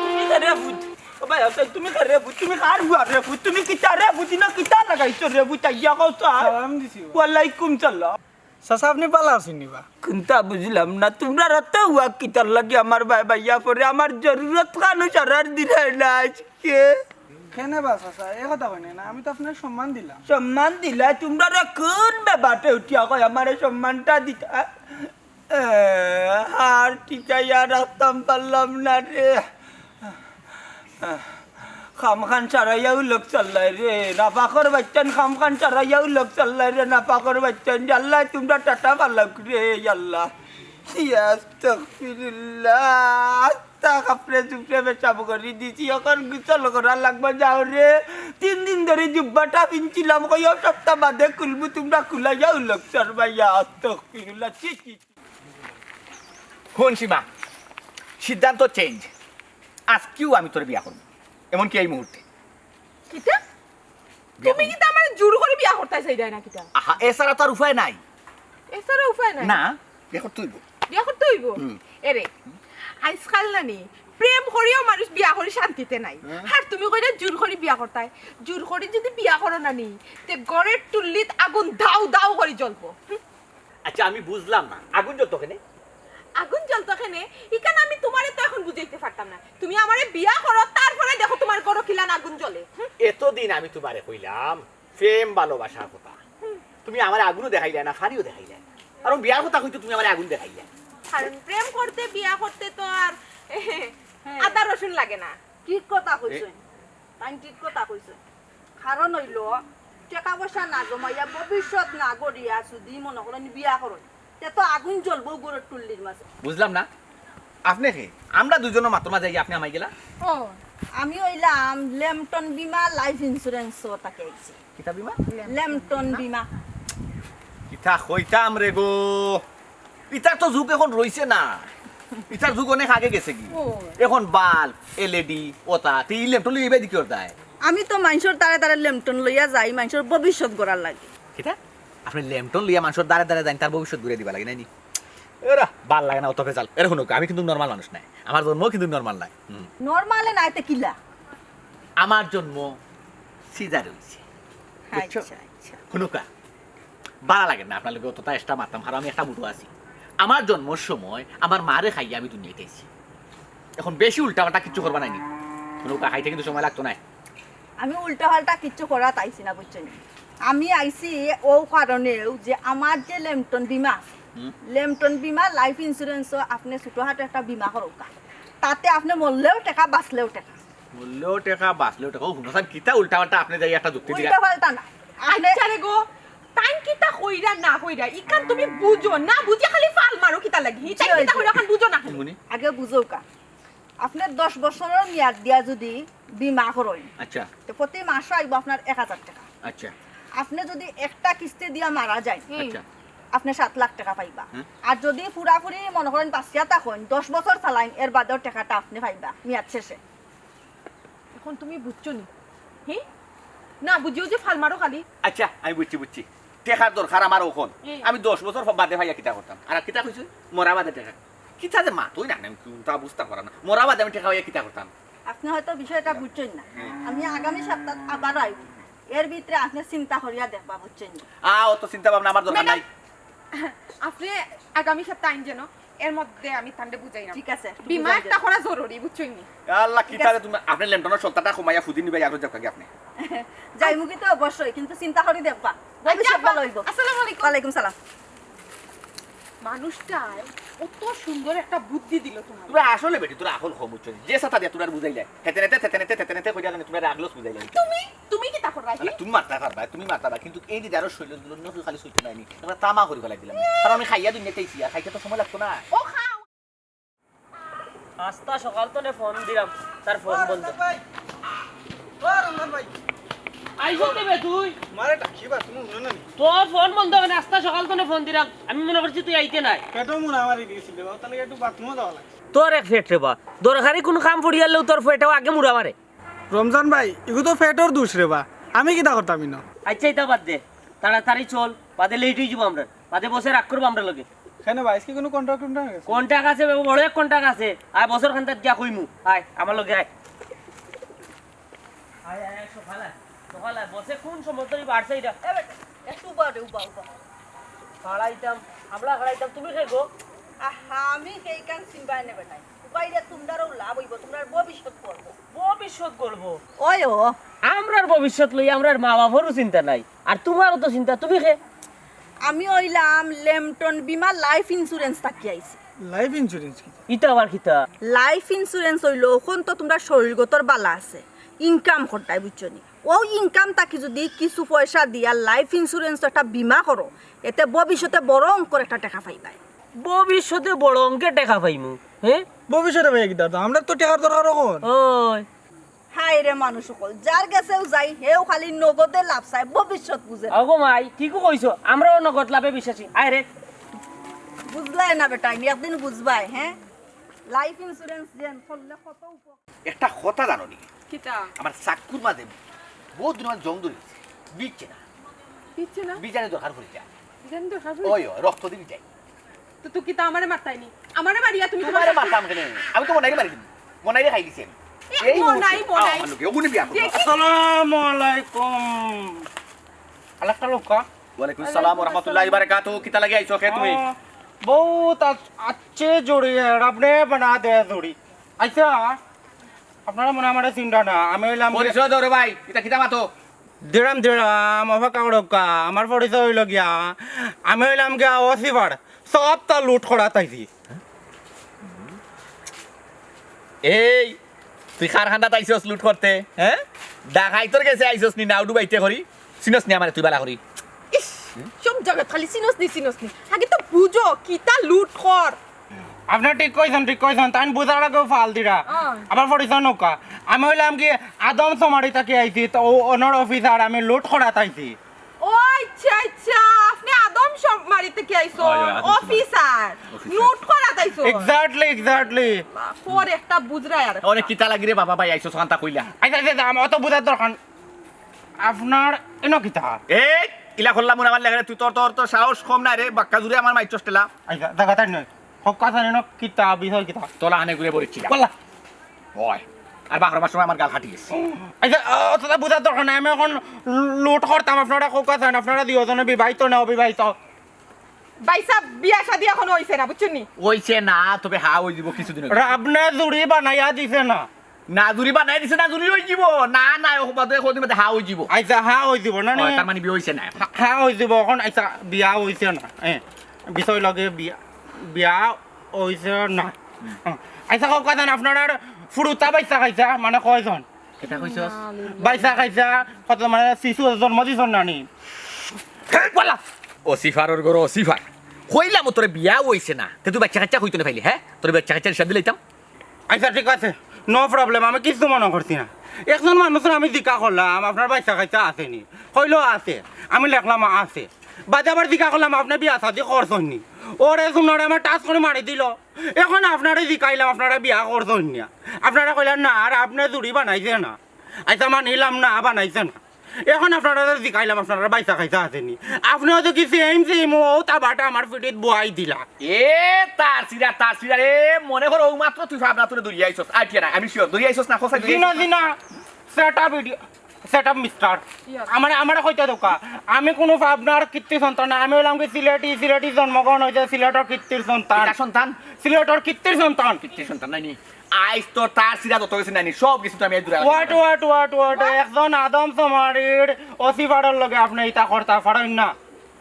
তুমি কারে ভূত? ও ভাই, আচ্ছা, তুমি কারে ভূত? তুমি কার বুয়া রে ভূত? তুমি কিতা রে ভূত? না কিতা লাগাইছো রে ভূত? আইয়া কও তো আর। সালাম দিছি। ওয়ালাইকুম সালাম। চাচা, আপনি ভালা আছেন নি বা? কুন্তা বুঝলাম না, তোমরা রাতে হুয়া কিতার লাগি আমার ভাই ভাইয়া পরে আমার জরুরত খানো সারার দিলে না আজকে। কেনে বা চাচা, এ কথা কইনে না, আমি তো আপনার সম্মান দিলাম। সম্মান দিলা? তোমরা রে কোন বেবাটে উঠিয়া কয় আমারে সম্মানটা দিতা? এ, আর টিকাইয়া রাখতাম পারলাম না রে। খামখান সারাইয়াও লোক চাল্লাই রে, নাপাকর বাচ্চান খামখান সারাইয়াও লোক চাল্লাই রে, নাপাকর বাচ্চান। আল্লাহ, তোমরা টাটা পালাউক রে, আল্লাহ। ইয়া আস্তাগফিরুল্লাহ। আস্তা কাপড়ে চুপড়ে পেশাব করি দিছি, এখন গোসল করা লাগবো, যাও রে। তিন দিন ধরি জুব্বাটা পিনছিলাম, কই ও সপ্তাহ বাদে খুলবো, তোমরা খুলাইয়াও লোক চাল্লাইয়া। আস্তাগফিরুল্লাহ, ছি, ছি। হুন সীমা, সিদ্ধান্ত চেঞ্জ। আজকেউ আমি তোরে বিয়া করমু, এমনকি এই মুহূর্তে। কিতা? বিয়া তুমি করমু। কিতা আমারে জোর করি বিয়া করতায় চাইরায় না কিতা? আহা, এছাড়া তো আর উপায় নাই। এছাড়া উপায় নাই? না, বিয়া করতে অইবো। বিয়া করতে অইবো? হুম। এরে, আইজকাল নানি, প্রেম করিও মানুষ বিয়া করি শান্তিতে নাই। হ্যাঁ। আর তুমি কইরায় জোর করি বিয়া করতায়। জোর করি যদি বিয়া করো নানি, তে ঘরর টুল্লিত আগুন দাউ দাউ করি জ্বলবো। হুম। আচ্ছা, আমি বুঝলাম না, আগুন জ্বলতো কেনে? আগুন জ্বলতো কেনে? ইখান আমি তুমারে তো এখন বুঝাইতে পারতাম না। তুমি আমারে বিয়া করো, তারপরে দেখো তুমার ঘরো কিলান আগুন জ্বলে। হুম? এতদিন আমি তুমারে কইলাম প্রেম ভালোবাসার কথা, তুমি আমারে আগুনও দেখাইলায় না, পানিও দেখাইলায় না। কারণ বিয়ার কথা কইতে তুমি আমারে আগুন দেখাইলায়। কারণ প্রেম করতে, বিয়া করতে তো আর আদা রসুন লাগে না। ঠিক কথা কইছইন, তাইন ঠিক কথা কইছইন। কারণ অইলো, টেকা পয়সা না জমাইয়া, ভবিষ্যৎ না গড়িয়া যুদি মনো করইন বিয়া করইন, তে তো আগুন জ্বলবো ঘরর টুল্লির মাঝে। বুঝলাম না, আপনে কে? আমরা দুইজনর মাতর মাঝে আইয়া আপনে হামাই গেলা? ও, আমি অইলাম লেমটন বীমা life insurance থাকি আইছি। কিতা বীমা? লেমটন বীমা। কিতা কইতাম রে গো, ইতার তো যুগ এখন রইছে না, ইতার যুগ অনেক আগে গেছে গি। ও। এখন বাল্ব, এলইডি, ওতা, তে ই লেমটন লইয়া ইবাদি কিওর দায়? আমি তো মানষর দ্বারে দ্বারে লেমটন লইয়া যাই, মানষর ভবিষ্যৎ গড়ার লাগি। কিতা? আপনে লেমটন লইয়া মানষর দ্বারে দ্বারে যাইন, তার ভবিষ্যৎ গড়িয়া দিবার লাগি, নায় নি? এরা, ভালা লাগে না অত ভেজাল। এরা হুনুক্কা, আমি কিন্তু নরমাল মানুষ নায়, আমার জন্মও কিন্তু নরমাল নায়। হুম। নরমালে নায় তে কিলা? আমার জন্ম সিজারে অইছে। বুঝছো? আচ্ছা, আচ্ছা। হুনুক্কা, ভালা লাগে না আপনার লগে অততা extra মাততাম, কারণ আমি একটা বুড়ো আছি। আমার জন্মর সময় আমার মারে খাইয়া আমি দুনিয়াত আইছি। এখন বেশি উল্টাপাল্টা কিচ্ছু করবা নায় নি। হুনুক্কা, খাইতে কিন্তু সময় লাগতো নায়। আমি উল্টাপাল্টা কিচ্ছু করাত আইছি না, বুঝছইন নি? আমি আইছি অউ কারণেউ যে আমার যে লেমটন বীমা আছে, হুম। লেমটন বীমা life insurance-ও আপনে ছোটখাটো একটা বীমা করউক্কা। তাতে আপনে মরলেও টেকা, বাঁচলেও টেকা। মরলেও টেকা, বাঁচলেও টেকা। ও, হুনো চাইন, কিতা উল্টাপাল্টা আপনে যাই একটা যুক্তি দিরা। উল্টাপাল্টা না। আপনে আচ্ছা রে গো, তাইন কিতা কইরা না কইরা, ইখান তুমি বুঝো না, বুঝিয়া খালি ফাল মারো কিতার লাগি? তাইন জি, কিতা জি। কইরা ইখান বুঝো না কেনে? আগে বুঝউক্কা। আপনে দশ বছরর মেয়াদ দিয়া যুদি বীমা করইন, আচ্ছা। তে প্রতি মাসো আইবো আপনার এক হাজার টেকা। আচ্ছা। আপনে যুদি একটা কিস্তি দিয়া মারা যাইন, হুম। আচ্ছা। আপনে সাত লাখ টেকা পাইবা। হুম। আর যুদি পুরাপুরি মনো করইন বাঁচিয়া থাকইন, দশ বছর চালাইন, এর বাদেও টেকাটা আপনে পাইবা মেয়াদ শেষে। এখন তুমি বুঝছো নি? হি? না বুঝিও যে ফাল মারো খালি। আচ্ছা, আমি বুঝছি, বুঝছি। টেকার দরকার আমার অখন। হুম। আমি দশ বছর বাদে পাইয়া কিতা করতাম? আর কিতা কইছো? মরা বাদে টেকা। কিতা যে মাতইন না, আমি কুনতা বুঝতাম পাররাম না। মরা বাদে আমি টেকা পাইয়া কিতা করতাম? আপনে হয়তো বিষয়টা বুঝছইন না। হুম। আমি আগামী সপ্তাহ আবার আইবো। এর ভিতরে আপনে চিন্তা করিয়া দেখবা, বুঝছইন নি? আ, অত চিন্তা ভাবনা আমার দরকার ম্যাডাম, নাই। আপনে আগামী সপ্তাহ আইন যেন, এর মধ্যে আমি তানরে বুঝাইরাম। ঠিক আছে, একটু বীমা বুঝাই একটা দেন। করা জরুরি, বুঝছইন নি? আল্লাহ, ঠিক কিতা আছে। রে তুমি, আপনে লেমটনর সলতাটা কমাইয়া ফুদিন নিবাই আরো যাউক্কা গি আপনে। যাইমুগি তো অবশ্যই, কিন্তু চিন্তা করি দেখবা। আচ্ছা, ভবিষ্যৎ ভালা অইবো। আসসালামু আলাইকুম। ওয়ালাইকুম সালাম। মানুষটায় অত সুন্দর একটা বুদ্ধি দিল তোমার। তোরা আসলে বেটি, তোরা আকল কম বুঝছো নি। যে সাতা দিয়া তোরা বুঝাইলে, হেতে নেতে, তেতে নেতে, তেতে নেতে কইরা জানে তোরা আগলস বুঝাইলে। তুমি, তুমি কিতা কররায়? আরে, তুমি মারতা পারবা, তুমি মারতা পারবা, কিন্তু এই দিদারর শৈল গুলো নতুন খালি ছুটতে নাইনি। আমরা তামা করি ফেলাই দিলাম। কারণ আমি খাইয়া দুনিয়াতে আইছি, আর খাইতে তো সময় লাগতো না। ও খাও। আস্তা সকাল তনে ফোন দিরাম, তার ফোন ও বন্ধ। রমজান ভাই, ও রমজান ভাই। আইছো তে বে তুই? মারে ডাকিবা, তুমি হুনো না নি? তোর ফোন বন্ধ অয় না, আস্তা সকাল তনে ফোন দিরাম। আমি মনো করছি তুই আইতে নায়। পেটো মুড়া মারি দিছিল, তার লাগি একটু বাথরুমো যাওয়া লাগে। তোর এক পেট রে বা, দরকারি কুনু কাম পড়িয়ারলেউ তোর পেটো আগে মুড়া মারে। রমজান ভাই, ইগু তো পেটর দোষ রে বা, আমি কিতা করতাম ইনো? আচ্ছা, ইতা বাদ দে, তাড়াতাড়ি চল, বাদে লেট অইযিবো আমরার। বাদে বসে রাগ করবো আমরার লগে। কেনে বা, আইজকে কুনু কন্ট্রাক্ট টন্ট্রাক্ট আছে? কন্ট্রাক্ট আছে বে, বড় এক কন্ট্রাক্ট আছে। আয়, বসর কান্দাত গিয়া কইমু। আয়, আমার লগে আয়। আয়, আয়, আয়, সকাল আয়, সকাল আয়। বসে কুন সময় ধরি বাড়ছে ইটা? এ বেটা, একটু উবা রে, উবা, উবা। ফাড়াইতাম, হামলা ফাড়াইতাম, তুমি কে গো? আহা, আমি কে ইখান চিনবায় নে বেটায়। উবাইলে তুমরারও লাভ অইবো, তুমরার ভবিষ্যৎ গড়বো। ভবিষ্যৎ গড়বো? ওই ও। আমরার ভবিষ্যৎ লইয়া আমরার মা বাপরও চিন্তা নাই, আর তুমারও তো চিন্তা, তুমি কে? আমি অইলাম লেমটন বীমা লাইফ ইন্স্যুরেন্স থাকি আইছি। লাইফ ইন্স্যুরেন্স কিতা? ইটা আবার কিতা? লাইফ ইন্স্যুরেন্স অইলো, অখন তো তুমরার শরীরগতর বালা আছে, ইনকাম করতায়, বুঝছো নি? অউ ইনকাম থাকি যুদি কিছু পয়সা দিয়া লাইফ ইন্স্যুরেন্স একটা বীমা করো, এতে ভবিষ্যতে বড় অঙ্কর একটা টেকা পাইবায়। ভবিষ্যতে বড় অঙ্কের টেকা পাইমু, হে? ভবিষ্যতে ভাইয়া কিতা? আমরার তো টেকার দরকার অখন। ওই। হায় রে মানুষ অকল, যার গেছেউ যাই, হেউ খালি নগদে লাভ চায়, ভবিষ্যৎ বুঝে না। ওগো মাই, ঠিকউ কইছো, আমরাও নগদ লাভে বিশ্বাসী। আয় রে। বুঝলায় না বেটা, আমি একদিন বুঝবায়, হে? লাইফ ইন্স্যুরেন্স যেন করলে কত উপকার। একটা কথা জানো নি? কিতা? আমার চাক্কুর মাঝে বউত দিন মাঝে জং ধরি গেছে। ভিজছে না। ভিজছে না? ভিজানি দরকার পড়ি যায়। ভিজানি দরকার পড়ি? ওই, ওই, রক্ত দি ভিজাই। তো তুই কিতা আমারে মারতায় নি? আমারে মারিয়া তুমি তুমারে মারতাম কেনে? আমি তো মনাইরে মারি দিমু। মনাইরে খাই দিছি আমি। এ, এই মনাই, মুহূর্তে। মনাই। আও, আমার লগে, ওগুনে বিয়া করবো। দেখি। আসসালামু আলাইকুম। আলাপটা লোক কা? ওয়ালাইকুম আসসালাম ওয়া রাহমাতুল্লাহি ওয়া বারাকাতুহু। কিতা লাগি আইছো কে তুমি? আহ, বহুত আচ-, আচ্ছে জুড়ি হ্যায়, আপনে বানা দে জুড়ি। আচ্ছা, আপনারা মনে আমারে চিনরা না, আমি অইলাম গিয়া পরিচয় দেও রে ভাই, ইটা কিতা মাতো? দিরাম, দিরাম, অপেক্ষা করউক্কা, আমার পরিচয় অইলো গিয়া, আমি অইলাম গিয়া ওসিফার, সবতা লুট করাত আইছি। এই, তুই কার কান্দাত আইছস লুট করতে, হ্যাঁ? ডাকাইতর গেছে আইছস নি, নাও ডুবাইতে করি? চিনস নি আমারে তুই বালা করি? ইস, সব জাগাত খালি চিনস নি, চিনস নি। আগে তো বুঝো, কিতা লুট কর। আপনে ঠিক কইছইন, ঠিক কইছইন। তাইন বুঝার আগেউ ফাল দিরা। আয়। আবার পরিচয় নউক্কা। আমি অইলাম কি আদমশুমারি থাকি আইছি, তো ও অনর অফিসার, আমি লুট করাত আইছি। ও আচ্ছা, আচ্ছা, আপনে আদমশুমারি থাকি আইছইন, অয়, অয়, আদমশুমারি। Officer, officer. লুট করাত আইছইন। Exactly, exactly। বাপর একটা বুঝরায় আর। ওরে কিতা লাগি রে বাবা ভাই, আইছস কান্তা কইলা। আচ্ছা, আচ্ছা, আচ্ছা, আমার অত বুঝার দরকার। আপনার ইনো কিতা? এই, ইলা করলাম মনে আমার লেগে, তুই তোর, তোর, তোর সাহস কম না রে, বাক্কা জুড়ে আমার মাইর চস্টেলা। আচ্ছা, দেখা তাই নয়। হক কথা নিন, কিতা, বিষয় কিতা? তোলা হানে ঘুরে পড়েছি। বললা। ওই, আর বারো মাস সময় আমার গাল ফাটি গেছে। আচ্ছা, অতটা বুঝার দরকার নাই, আমি এখন লুট করতাম, আপনারা হক কথা, আপনারা দুইজনে বিবাহিত না অবিবাহিত? ভাইসাব, বিয়া শাদি এখনো অইছে না, বুঝছইন নি? অইছে না, তবে হা অই যিবো কিছুদিন অইলে। আপনে জুড়ি বানাইয়া দিছে না। না জুড়ি বানাই দিছে, না জুড়ি অই যিবো। না, না, ও বাদে কদিন বাদে হা অই যিবো। আচ্ছা, হা অই যিবো না, ও, নি? তার মানে বিয়া অইছে না এখন। হা, হা অই যিবো এখন, আচ্ছা, বিয়া অইছে না। এ, বিষয় লাগে বিয়া, বিয়া অইছে না। হুম। আচ্ছা, কও কয়জন আপনারার ফুরুতা বাইচ্চা কাইচ্চা, মানে কয়জন? কিতা কইছস? বাইচ্চা কাইচ্চা, কত মানে শিশু জন্ম দিছইন না নি? হেই, বলা। অসিফারর ঘরো অসিফার। কইলাম তোরে বিয়া অইছে না। তে তুই বাইচ্চা কাইচ্চা কইতো না পাইলি, হ্যাঁ? তোরে বাইচ্চা কাইচ্চার হিসাব দিলাইতাম। আচ্ছা, ঠিক আছে, no problem, আমি কিচ্ছু মনো করছি না। একজন মানুষরে আমি জিকা করলাম, আপনার বাইচ্চা কাইচ্চা আছে নি? কইলো আছে, আমি লেখলাম আছে। বাদে আবার জিকা করলাম, আপনে বিয়া শাদি করছইন নি? ওরে হুনরে আমার টাচ করি মারি দিলো। এখন আপনারে জিকাইলাম, আপনারা বিয়া করছইন নি? আপনারা কইলা না, আর আপনে জুড়ি বানাইছে না। আচ্ছা, মানিলাম না, বানাইছে না। এখন আপনারারে জিকাইলাম, আপনারার বাইচ্চা কাইচ্চা আছে নি? আপনেও দেখি same same ও তাবাটা আমার পিঠিত বওয়াই দিলা। এ, তার সিরা, তার সিরা রে, মনে কর ও মাত্র তুই পাবনা তুলে দৌড়িয়া আইছস। আই, টিয়া না, আমি sure, দৌড়িয়া আইছস না, খোঁজ জি না, জি না। Set up idiot, set up mister। আমারে, আমারে কইতা দেউক্কা। আমি কুনু পাবনার কীর্তি সন্তান না, আমি অইলাম কি সিলেটি, সিলেটি জন্মগ্রহণ অইছে, সিলেটর কীর্তির সন্তান। কিতা সন্তান? সিলেটর কীর্তির সন্তান। কীর্তির সন্তান নায় নি? আইজ তো তার সিরা যত গেছে নায় নি, সব কিছু তো আমি আইজ দূরে What, what, what, what? একজন আদমশুমারির অসিফারর লগে আপনে ইতা করতা পারইন না।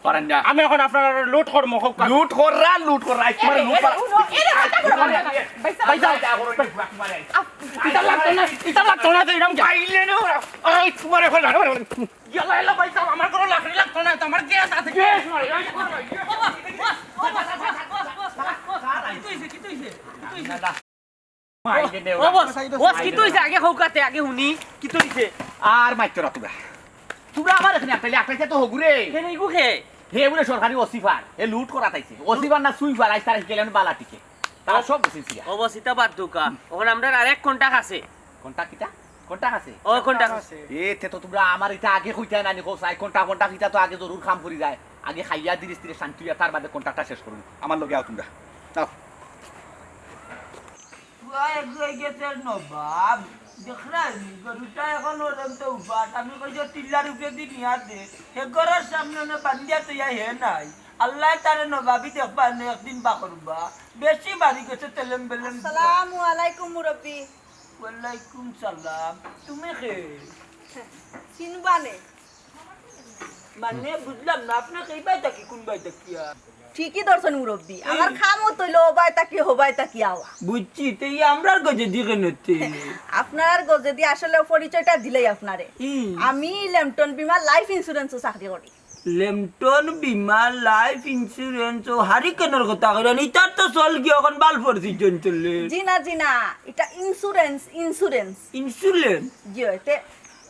পারইন না। আমি এখন আপনারারে লুট করমু, খুব কা- লুট কররা, লুট কররা, আইজ তোমার লুট করা। ভাইসাব, ইতা লাগতো না, ইতা লাগতো না, তো এরকম কি? পাইলে না ওরা। আই, তোমার এখন না, না, না। ইয়ালা, ইয়ালা, ভাইসাব, আমার কুনু লাকড়ি লাগতো না, তো আমার গ্যাস আছে, গ্যাস মারে। কিতা অইছে, কিতা অইছে? কিতা অইছে? মাইরে নে ও ওরা। বস, বস, কিতা অইছে? আগে কউক্কা তে, আগে হুনি, কিতা অইছে? আর মাইতো না তোমরা। তোমরা আমার এখানে আটকাইলে, আটকাইছে তো হগুরে। কেনে ইগু কে? হে বুলে সরকারি অসিফার, হে লুট করাত আইছে। অসিফার না সুইফার, আইজ তার গেলেন বালা টিকে। তার সব গেছে সিরা। ও বস, ইতা বাদ দেউক্কা। অখন আমরার আরেক contact আছে। Contact কিতা? Contact আছে? ও, contact আছে। এ, তে তো তোমরা আমার ইতা আগে কইতায় না নি, কও চাই contact, contact ইতা তো আগে জরুর কাম করি যায়। আগে খাইয়া ধীরে স্থিরে শান্তি অইয়া তার বাদে contact টা শেষ করমু। আমার লগে আও তোমরা। আও। পুয়া এক দুই গেছে নবাব। দেখরায় নি, গরুটা এখন ওরম তো উবাট। আমি কইছি টিল্লার উপরেদি নিয়া দে। হে ঘরর সামনে অনে বান্ধিয়া থইয়া হে নাই। আল্লায় তারে নবাবি দেখবা নে, একদিন বার করবা। বেশি বাড়ি গেছে তেলেম বেলেম। আসসালামু আলাইকুম মুরব্বি। ওয়ালাইকুম সালাম। তুমি কে? চিনবা নে। মানে বুঝলাম না, আপনে কে বায় থাকি, কুন বায় থাকি আর? ঠিকই ধরছইন মুরব্বি, আমার কাম অইলো অবায় থাকি হবায় থাকি আওয়া। বুঝছি, তে ই আমরার গজেদি কেনে তে? আপনারার গজেদি আসলে পরিচয়টা দিলাই আপনারে। হুম। আমি লেমটন বিমা life insurance ও চাকরি করি। লেমটন বিমা life insurance ও হারিকেনর কথা কইরা নি, ইতার তো চল গিয়া অখন বাল্বর season চলে। জি না, জি না, ইটা insurance, insurance। Insurance? জি অয়, তে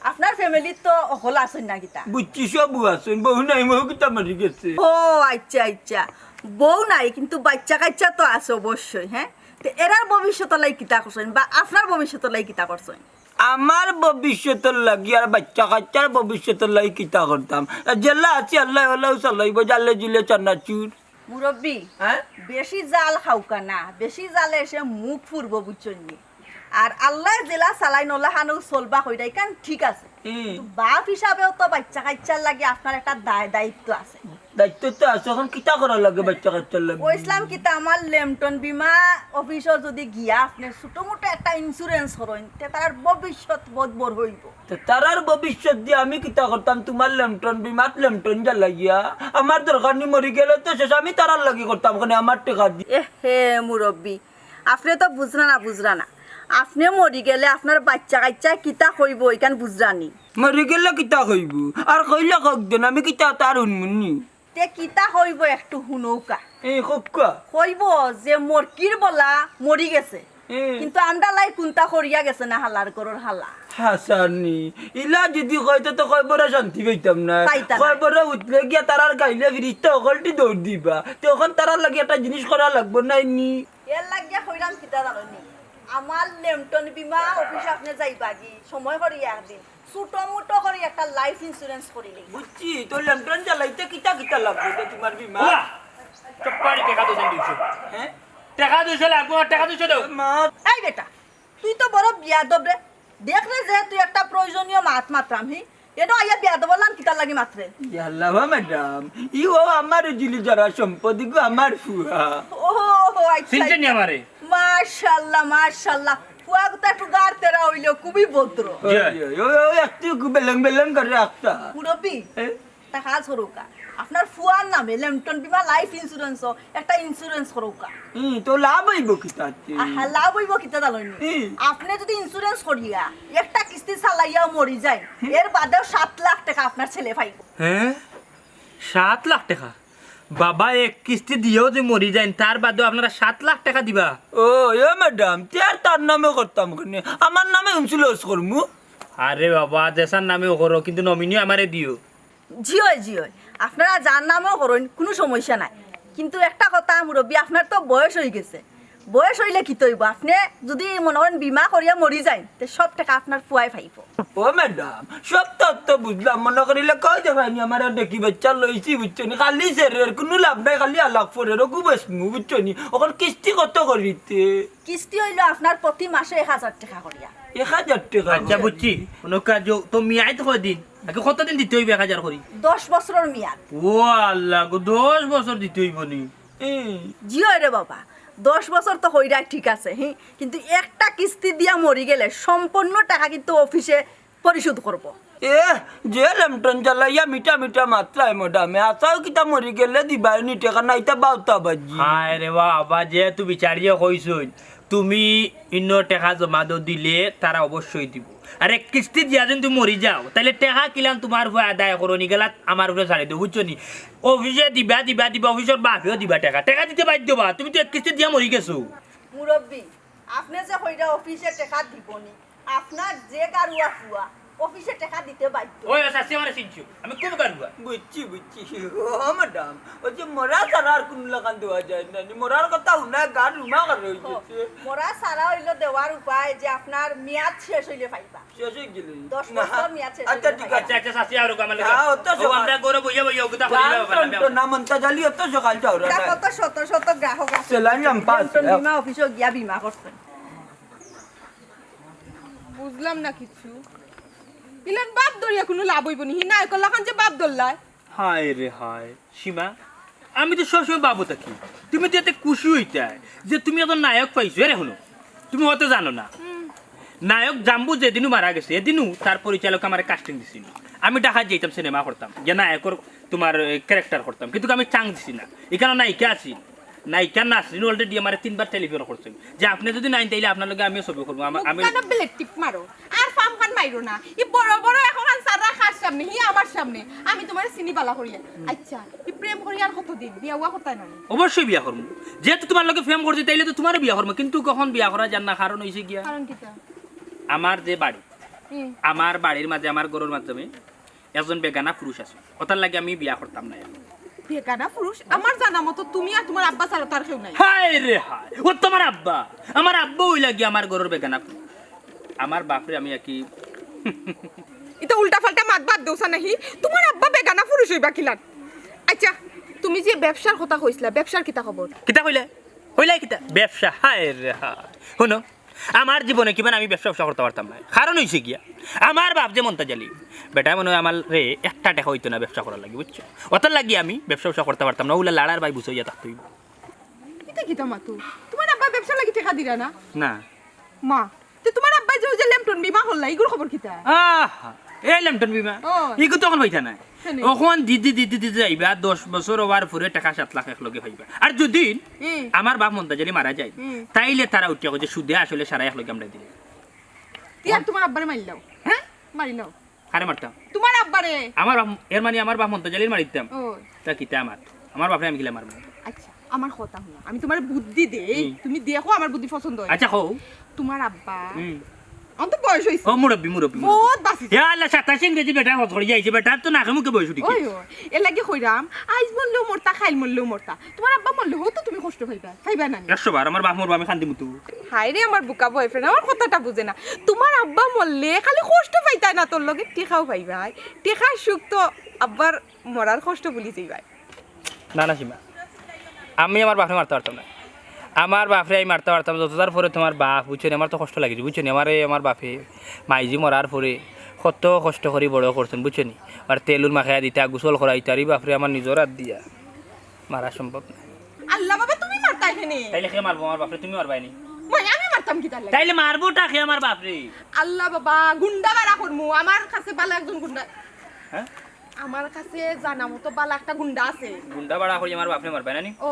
আপনার family ত তো অকল আছইন না কিতা? বুঝছি, সবউ আছইন, বউ নাই, বউ কিতা মারি গেছে। ও আচ্ছা, আচ্ছা, বউ নাই, কিন্তু বাইচ্চা কাইচ্চা তো আছে অবশ্যই, হ্যাঁ? তে এরার ভবিষ্যতর লাগি কিতা করছইন বা আপনার ভবিষ্যতর লাগি কিতা করছইন? আমার ভবিষ্যতর লাগি আর বাইচ্চা কাইচ্চার ভবিষ্যতর লাগি কিতা করতাম? আর যেলা আছি আল্লায় ভালা চালাইবো, জালে জুলে চানাচুর। মুরব্বি, হ্যাঁ? বেশি জাল খাউক্কা না, বেশি জালে এসে মুখ ফুরবো, বুঝছইন নি? আর আল্লায় যেলা চালাইন অলাখানউ চলবা কইরা, ইখান ঠিক আছে। কিন্তু বাপ হিসাবেও তো বাচ্চা কাচ্চার লাগি আপনার একটা দায় দায়িত্ব আছে। দায়িত্ব তো আছে, অখন কিতা করা লাগে বাচ্চা কাচ্চার লাগি? কইছিলাম কিতা, আমার লেমটন বীমা অফিসো যদি গিয়া আপনে ছোট মোটো একটা ইন্স্যুরেন্স করইন, তে তারার ভবিষ্যৎ বহুত বড় অইবো। তে তারার ভবিষ্যৎ দিয়া আমি কিতা করতাম? তুমার লেমটন বীমাত লেমটন জ্বালাইয়া, আমার দরকার নি, মরি গেলে তো শেষ, আমি তারার লাগি করতাম কেনে আমার টেকা দি? এ হে মুরব্বি, আপনে তো বুঝরা না, বুঝরা না। আপনে মরি গেলে আপনার বাচ্চা কাচ্চায় কিতা কইবো, ইখান বুঝরা নি? মরি গেলে কিতা কইবো? আর কইলে কউক দেন, আমি কিতা তার হুনমু নি? তে কিতা কইবো একটু হুনউক্কা। এ, কউক্কা। কইবো যে মরকির বলা মরি গেছে। এ। কিন্তু আমরার লাগি কুন্তা করিয়া গেছে না হালার ঘরর হালা। হাছা নি। ইলা যদি কয় তে তো কবরো শান্তি পাইতাম না। পাইতাম না। কবরো উঠলে গিয়া তারার গাইলে ফিরিস্তা অকলটি দৌড় দিবা। তে অখন তারার লাগি একটা জিনিস করা লাগবো নায় নি? এর লাগিয়া কইরাম কিতা জানো নি? আমার লেমটন বীমা অফিসো আপনে যাইবাগি, সময় করিয়া একদিন। ছোট মোটো করি একটা লাইফ ইন্স্যুরেন্স করিলে। বুঝছি, তো লেমটন জ্বালাইতে কিতা কিতা লাগবো তে তুমার বীমা? ওয়া! চপ্পাড়ি টেকা দুইশো, দুইশো। হ্যাঁ? টেকা দুইশো লাগবো, আর টেকা দুইশো দেও। মা। এই বেটা, তুই তো বড় বিয়াদব রে। দেখ রে যে তুই একটা প্রয়োজনীয় মাত মাতরাম, হি? এনো আইয়া বিয়াদবর লান কিতার লাগি মাতরে? ইয়াল্লা, ও ম্যাডাম, ই ও আমার জিলি যারা সম্পদ, ইগু আমার ফুয়া। ও, আচ্ছা, চিনছেন নি আচ্ছা। আমারে? মাশাআল্লাহ, মাশাআল্লাহ। ফুয়া গুতা একটু গাড় তেরা অইলেও খুবই ভদ্র। জি। ওই, ওই, ওই, ওই, একটু বেলেং বেলেং করে রাখতা। মুরব্বি, এ? একটা কাজ করউক্কা। আপনার ফুয়ার নামে লেমটন বীমা লাইফ ইন্স্যুরেন্সো একটা ইন্স্যুরেন্স করউক্কা। হুম, তো লাভ অইবো কিতাতে? আহা, লাভ অইবো কিতা জানো নি? হুম। আপনে যদি ইন্স্যুরেন্স করিয়া একটা কিস্তি চালাইয়াও মরি যাইন, হুম। এর বাদেও সাত লাখ টেকা আপনার ছেলে পাইবো। হ্যাঁ? সাত লাখ টেকা? বাবা, এক কিস্তি দিয়াও যে মরি যাইন, তার বাদেও আপনারা সাত লাখ টেকা দিবা? ও, এ ম্যাডাম, তে আর তার নামে করতাম কেনে? আমার নামে ইন্স্যুরেন্স করমু। আরে বাবা, যেসার নামেও করো, কিন্তু নমিনিও আমারে দিও। জি অয়, জি অয়, আপনারা যার নামেও করইন, কুনু সমস্যা নাই। কিন্তু একটা কথা মুরব্বি, আপনার তো বয়স অইগেছে, বয়স অইলে কিতা অইবো? আপনে যদি মনো করইন বীমা করিয়া মরি যাইন, তে সব টেকা আপনার ফুয়ায় পাইবো। ও ম্যাডাম, সব তথ্য বুঝলাম, মনো করিলে কই দেখাইনি আমার আর দেখি বাচ্চা লইছি, বুঝছো নি? খালি সেরের কুনু লাভ নাই, খালি আলাপ ফরের, ওগু বেশমু, বুঝছো নি? অখন কিস্তি কত করিতে? কিস্তি অইলো আপনার প্রতি মাসে এক হাজার টেকা করিয়া। এক হাজার টেকা আচ্ছা, করিয়া? বুঝছি। কোনো কাজ তো মেয়াদ কয়দিন? আগে কতদিন দিতে অইবো এক হাজার করি? দশ বছরর মেয়াদ। ও আল্লাহ গো, দশ বছর দিতে অইবো নি? জি অয় রে বাবা, দশ বছর তো কইরা ঠিক আছে, হি, কিন্তু একটা কিস্তি দিয়া মরি গেলে সম্পূর্ণ টেকা কিন্তু অফিসে পরিশোধ করবো। এ, যে লেমটন জ্বালাইয়া মিঠা মিঠা মাতরায় ম্যাডামে, আছাও কিতা মরি গেলে দিবায় নি টেকা, না ইতা বাউতা বাজি? হায় রে বাবা, যেহেতু বিচারিয়ে কইছইন, তুমি ইনো টেকা জমা দেও, দিলে তারা অবশ্যই দিবো। আর এক কিস্তি দিয়া যদি তুমি মরি যাও, তাইলে টেকা কিলান তুমার ফুয়ায় আদায় করো নি, গেলাত আমার উপরে ছাড়ি দেও, বুঝছো নি? অফিসে দিবা, দিবা, দিবা, অফিসর বাপেও দিবা টেকা। টেকা দিতে বাধ্য বা, তুমি তো এক কিস্তি দিয়া মরি গেছো। মুরব্বি, আপনে যে কইরা অফিসে টেকা দিবো নি, আপনার যে গারুয়া ফুয়া, অফিসে টেকা দিতে বাধ্য। ওই, ওই, চাচি আমারে চিনছো, আমি খুব গারুয়া। বুঝছি, বুঝছি। ও ম্যাডাম, ওই যে মরা ছাড়া আর কুনু লাখান দেওয়া যায় না নি, মরার কথা হুনা গার রুমা গার অইগেছে। মরা ছাড়া অইলো দেওয়ার উপায় যে আপনার মেয়াদ শেষ অইলে পাইবা। শেষ অইগেলে? দশ না। বছর মেয়াদ শেষ আচ্ছা, অইলে ঠিক পাইবা। আছে। আচ্ছা, আচ্ছা, চাচি আর ওকে আমার ও, আমরা গরু বইয়া বইয়া ওগুতা করি গান না, টনটনা মন্তাজ আলী অত সকাল যাও রে। এটা কত শত শত গ্রাহক আছে। সেলাই লাম্পা আছে। বীমা অফিসো গিয়া বীমা করছেন। বুঝলাম না কিচ্ছু। ইলান বাপ ধরিয়া কুনু লাভ অইবো নি? হি নায়কর লাখান যে বাপ ধরলায়। হায় রে হায়, সীমা, আমি তো সবসময় বাপ থাকি। তুমি তো এতে খুশি অইতায় যে তুমি একজন নায়ক পাইছো। এরে হুনো, তুমি অত জানো না। নায়ক জাম্বু যেদিনউ মারা গেছে, এদিনউ তার পরিচালকে আমারে casting দিছিল। আমি ঢাকাত যাইতাম, সিনেমা করতাম, গিয়া নায়কর তুমার, এ, character করতাম, কিন্তু আমি chance দিছি না। ইখানো নায়িকা আছিল, নায়িকা নাসরিন already আমারে তিনবার টেলিফোন করছে যে আপনে যদি নাইন তাইলে আপনার লগে আমিও ছবি করমু। আমা-, আমি মুখখানো বেলেট টিপ মারো, আর ফামখান মাইরো না। ই বড় বড় এখন আনসাররা কার সামনে, হি আমার সামনে। আমি তুমারে চিনি বালা করিয়া। আচ্ছা, ই প্রেম করি আর কতদিন? বিয়া উয়া করতায় না নি? অবশ্যই বিয়া করমু। যেহেতু তুমার লগে প্রেম করছি, তাইলে তো তুমারে বিয়া করমু। কিন্তু কখন বিয়া করা যার না, কারণ অইছে গিয়া কারণ কিতা? আমার যে বাড়ি, হুম। আমার বাড়ির মাঝে, আমার ঘরর মাঝে একজন বেগানা পুরুষ আছে, অতার লাগি আমি বিয়া করতাম না। বেগানা পুরুষ? আমার জানা মতো তুমি আর তুমার আব্বা ছাড়া তো আর কেউ নাই। হায় রে হায়, ও তুমার আব্বা, আমার আব্বা অইলা গিয়া আমার ঘরর বেগানা পুরুষ। আমার বাপরে আমি একই ইতা উল্টা পাল্টা মাত বাদ দেও চাচি, তুমার আব্বা বেগানা পুরুষ অইবা কিলান? আচ্ছা, তুমি যে ব্যবসার কথা কইছলা, ব্যবসার কিতা খবর? কিতা কইলে? কইলাই কিতা? ব্যবসা, হায় রে হায়। হুনো, আমার জীবনে কিমান আমি ব্যবসা ব্যবসা করতাম পারতাম না। কারণ অইছে গিয়া, আমার বাপ যে মন্তাজ আলী, বেটায় মনে অয় আমারে একটা টেকা অইতো না ব্যবসা করার লাগি, বুঝছো? অতার লাগি আমি ব্যবসা ব্যবসা করতাম পারতাম না। অউলা লাড়ার বায় বুঝাইয়া থাকতে অইবো। কিতা কিতা মাতো? তুমার আব্বায় ব্যবসার লাগি টেকা দিরা না? না। মা, তে তুমার আব্বায় যে অউ যে লেমটন বিমা করলা, ইগুর খবর কিতা? আহা, এই লেমটন বিমা? ও। ইগু তো অখন পাইতা নায়। কেনে? অখন দিদি দিদি দিদি যাইবা, দশ বছর অওয়ার পরে টেকা সাত লাখ একলগে পাইবা। আর যদি হুম। আমার বাপ মন্তাজ আলী মারা যায়, হুম। তাইলে তারা উঠিয়া কয় যে সুদে আসলে সারাই একলগে আমরা দিলে। তে আর তুমার আব্বারে মারিলাও। হ্যাঁ? মারিলাও। কারে মারতাম? তুমার আব্বারে। আমার বাপ, এর মানে আমার বাপ মন্তাজ আলীরে মারি দিতাম। ও। তা কিতা আমার? আমার বাপরে আমি কিলা মারমু? আচ্ছা, আমার কথা হুনো। আমি তুমারে বুদ্ধি দেই, হুম। তুমি দেখো আমার বুদ্ধি পছন্দ অয়। আচ্ছা, কও। তুমার আব্বা। হুম। অখন তো বয়স অইছে। ও, মুরব্বি, মুরব্বি, মুরব্বি। বউত বাঁচি ইয়া আল্লাহ, সাতাশ ইংরেজি বেটা হজ করিয়া আইছে, বেটার তো নাকে মুখে বয়স উঠি গেছে। ওই, ওই। এর লাগি কইরাম, আইজ মরলেও মরতা, কাইল মরলেও মরতা। তুমার আব্বা মরলে হউ তো তুমি কষ্ট পাইবা, পাইবা না নি? একশো বার আমার বাপ মরবো, আমি কান্দিমু তো। হায় রে আমার বুকা বয়ফ্রেন্ড, আমার কথাটা বুঝে না। তুমার আব্বা মরলে খালি কষ্ট পাইতায় না, তার লগে টেকাও পাইবায়। টেকার সুখ তো আব্বার মরার কষ্ট ভুলি যাইবায়। না, না, সীমা, আমি আমার বাপরে মারতাম পারতাম না। আমার বাপরে আমি মারতাম পারতাম না, যততার পরে তুমার বাপ, বুঝছো নি? আমার তো কষ্ট লাগিছে, বুঝছো নি? আমারে আমার বাপে মাইজি মরার পরে কত কষ্ট করি বড় করছইন, বুঝছো নি? আর তেল-উল মাখাইয়া দিতা, গোসল করাইতা, রে বাপরে, আমার নিজর আত দিয়া মারা সম্ভব না। আল্লাহ বাবা, তুমি মারতায় কেনে? তাইলে কে মারবো আমার বাপরে? তুমি মারবায় নি? মই আমি মারতাম কিতার লাগি? তাইলে মারবোটা কে আমার বাপরে? আল্লাহ বাবা, গুন্ডা বাড়া করমু, আমার কাছে বালা একজন গুন্ডা। হ্যাঁ? আমার কাছে জানা মতো বালা একটা গুন্ডা আছে। গুন্ডা বাড়া করি আমার বাপরে মারবায় না নি? ও।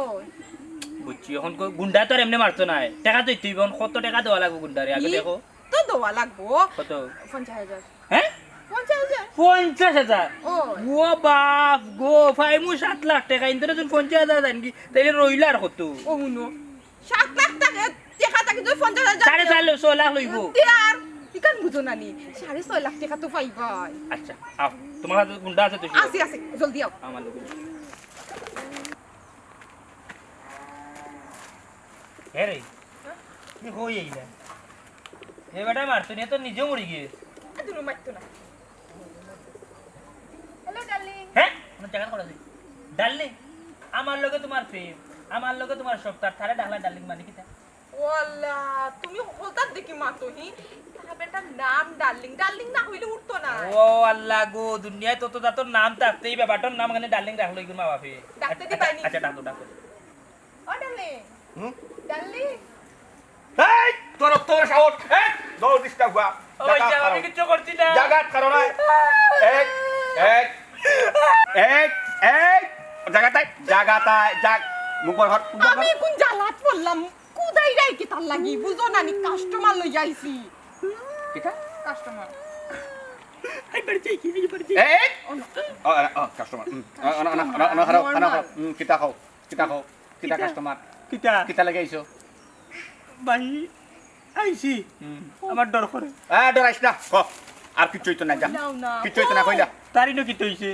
বুঝছি, অখন কই গুন্ডা তো আর এমনে মারতো নায়, টেকা তো দিতে অইবো। অখন কত টেকা দেওয়া লাগবো গুন্ডারে, আগে ই দেখো। তো দেওয়া লাগবো। কত? পঞ্চাশ হাজার। হ্যাঁ? পঞ্চাশ হাজার। পঞ্চাশ হাজার? ও। ও বাপ গো, পাইমু সাত লাখ টেকা, ইন্দরে যখন পঞ্চাশ হাজার দেইন কি, তাইলে রইলো আর কত? ও হুনো, সাত লাখ টেকা, টেকা থাকি যদি পঞ্চাশ হাজার সাড়ে চার, ছয় লাখ লইবো। তে আর ইখান বুঝো না নি, সাড়ে ছয় লাখ টেকা তো পাইবায়। আচ্ছা, আও, তুমার কাছে গুন্ডা আছে তো? আছে, আছে, জলদি আও। আমার লগে। হে রে, তুই কই আইলা? এ বেটা মারতো নি, তো নিজেও মরি গিয়ে। এ, দুনু মারতো না। Hello, darling. হ্যাঁ? আমার জায়গা করে দে। ডার্লিং, আমার লগে তুমার প্রেম, আমার লগে তুমার সব, তার তারে ডাকলা ডার্লিং মানে কিতা? ও আল্লাহ, তুমি হঠাৎ দেখি মাতো হি। তা বেটার নাম ডার্লিং, ডার্লিং না অইলে উঠতো না। ও আল্লাহ গো, দুনিয়াত তত জাতর নাম থাকতে ই বেটার নাম কেনে ডার্লিং রাখলো ইগুর মা বাপে। ডাকতে দিবায় নি? আচ্ছা, ডাকো, ডাকো। ও ডার্লিং। হুম? ডার্লিং। এই, তোর, তোর সাহস। এই, দৌড় দিস না, হুয়া। ও ভাই সাহেব, আমি কিচ্ছু করছি না। জাগাত কারো নাই। এক, এক, এক, এক। জাগাত আয়, জাগাত আয়, জাগ-, মুখ বন্ধ কর, মুখ বন্ধ কর। আমি কোন জ্বালাত পড়লাম? কুদাই রাই কিতার লাগি? বুঝো না নি, কাস্টমার লই আইছি। কিতা? কাস্টমার। এই বাড়ি যাই কি, এই বাড়ি যাই। এই! ও না। ও, ও, ও, কাস্টমার। হুম। ও, ও, না, না, না, না, খারাপ, খারাপ, খারাপ। হুম, কিতা খাও? কিতা খাও? কিতা কিতা? কাস্টমার? কিতা? কিতা লাগি আইছো? ভাই, আইছি। হুম। আমার ডর করে। এ, ডরাইস না, ক। আর কিচ্ছু অইতো না, যা। নাও না। কিচ্ছু অইতো না, কইলা। তার ইনো কিতা অইছে?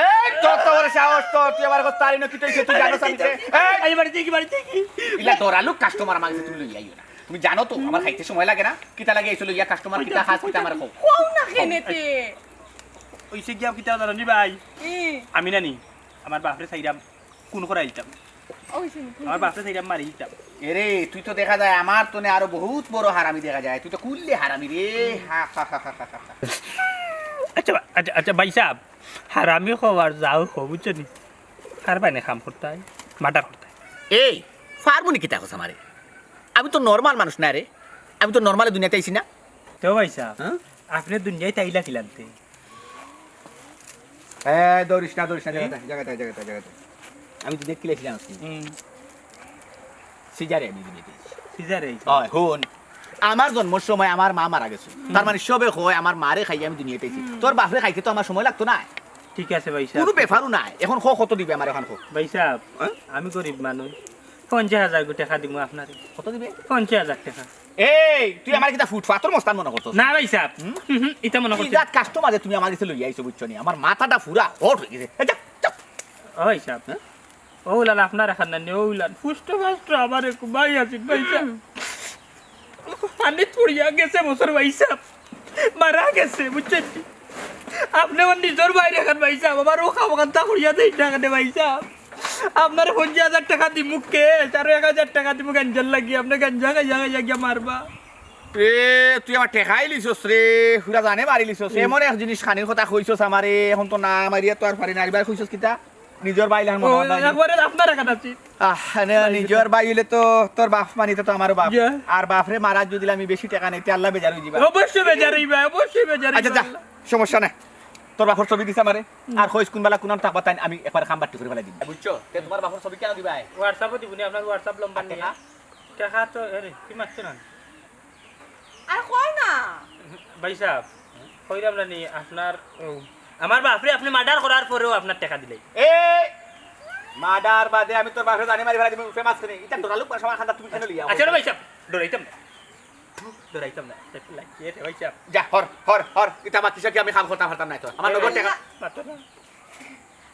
এই, তোর তো বড় সাহস, তোর, তুই আবার কস তার ইনো কিতা অইছে, তুই জানোস আমি কে? এই! এই বাড়ি যাই কি, বাড়ি যাই কি? ইলা ডরালু কাস্টমার আমার গেছে তুমি লই আইও না। তুমি জানো তো, আমার খাইতে সময় লাগে না? কিতা লাগি আইছো লইয়া কাস্টমার, কিতা খাস, কিতা আমার কও। কও না কেনে তে? অইছে গিয়া কিতা জানো নি ভাই? কি? আমি না নি, আমার বাপরে চাইরাম খুন করাই দিতাম। অইছে নি? আমার বাপরে চাইরাম মারি দিতাম। এরে, তুই তো দেখা যায় আমার তনে আরো বহুত বড় হারামি দেখা যায়। তুই তো কুল্লে হারামি রে। হা, হা, হা। আচ্ছা, আচ্ছা, আচ্ছা, ভাই সাহেব, হারামি কও আর যাও কও, বুঝছো নি? কার বায়নে কাম করতায়, মার্ডার করতায়। এই, পারমু নি কিতা কস আমারে? আমি তো নরমাল মানুষ না রে, আমি তো নরমালে দুনিয়াত আইছি না। তেও ভাই সাহেব, হ্যাঁ? আপনে দুনিয়াত আইলা কিলান্তে? এ, দৌড়িস না, দৌড়িস না, হুম? জাগাত আয়, জাগাত আয়, জাগাত আয়, জাগাত আয়। আমি দুনিয়াত কিলা আইছিলাম আজকে? হুম। সিজারে আমি দুনিয়াত আইছি। সিজারে আইছো? অয়, হুন। আমার জন্মর সময় আমার মা মারা গেছে। হুম। তার মানে সবে কয় আমার মারে খাইয়া আমি দুনিয়াত আইছি। হুম। তোর বাপরে খাইতে তো আমার সময় লাগতো না। ঠিক আছে ভাই সাহেব। কুনু ব্যাপারও নাই। এখন ক কত দিবে আমারে, এখন ক। ভাই সাহেব, হ্যাঁ? আমি গরিব মানুষ। পঞ্চাশ হাজার টেকা দিমু আপনারে। কত দিবে? পঞ্চাশ হাজার টেকা। এই, তুই আমার কিতা ফুটপাতর মস্তান মনে করছস? না ভাই সাহেব। হুম? হুম, হুম, ইতা মনে করছি। কি জাত কাস্টমার যে তুমি আমার গেছে লইয়া আইছো, বুঝছো নি? আমার মাথাটা পুরা হট অই গেছে। এই যা, যা। ও ভাই সাহেব। হ্যাঁ? ও লাল, আপনার এখান না, ও লাল। পুষ্ট ফাষ্ট আমার এক ভাই আছে, ভাই সাহেব। পানিত পড়িয়া গেছে বছর ভাই সাহেব। মারা গেছে, বুঝছেন নি? আপনে আমার নিজর ভাইর এখান ভাই সাহেব, আমার ও খাওয়া খান্তা করিয়া দেই না কেনে ভাই সাহেব। আপনারে পঞ্চাশ হাজার টেকা দিমু cash, আরো এক হাজার টেকা দিমু গাঞ্জার লাগি, আপনে গাঞ্জা খাইয়া খাইয়া গিয়া মারবা। এ, তুই আমার টেকাই লিছস রে, পুরা জানে মারি লিছস। এমন এক জিনিস খানির কথা কইছস আমারে, এখন তো না মারিয়া তো আর পারি না। আরবার কইছস কিতা? নিজর ভাই লাখান মনে হয় না। একবারে আপনার এখান আছি। আহ, নে, নিজর ভাই অইলে তো তোর বাপ মানিতে তো আমারও বাপ। ইয়া। আর বাপরে মারার যদি আমি বেশি টেকা নেই, তে আল্লাহ বেজার অই যিবা। অবশ্যই বেজার অইবা, অবশ্যই বেজার আচ্ছা, অইবা। যা, সমস্যা নাই। তোর বাপর ছবি দিছে আমারে, আর কইস কোন বেলা কোন থাকবা তাই আমি একবার খাম বাট্টি করি ফালাই দিমু। বুঝছো? তে তোমার বাপর ছবি কেন দিবায়? WhatsApp-ও দিবনি, আপনার WhatsApp নম্বর আর নিয়া। টেকা? টেকা তো, আরে, কি মারছো না? আর কও না। ভাই সাহেব, কইলাম না নি, আপনার, ও, আমার বাপরে আপনি মার্ডার করার পরেও আপনার টেকা দিলাই। এ, মার্ডার বাদে আমি তোর বাপরে জানি মারি ফালাই দিমু, ফেমাস করে। ইটা ডরালুক পাশা খান্দা তুমি কেন লিয়া? আচ্ছা রে ভাই সাহেব, ডরাইতাম না। ডরাইতাম না। কে রে ভাই সাহেব? যা, হর, হর, হর। ইটা বাকি কি আমি কাম করতাম পারতাম না তো। আমার নগদ টেকা। মাতো না।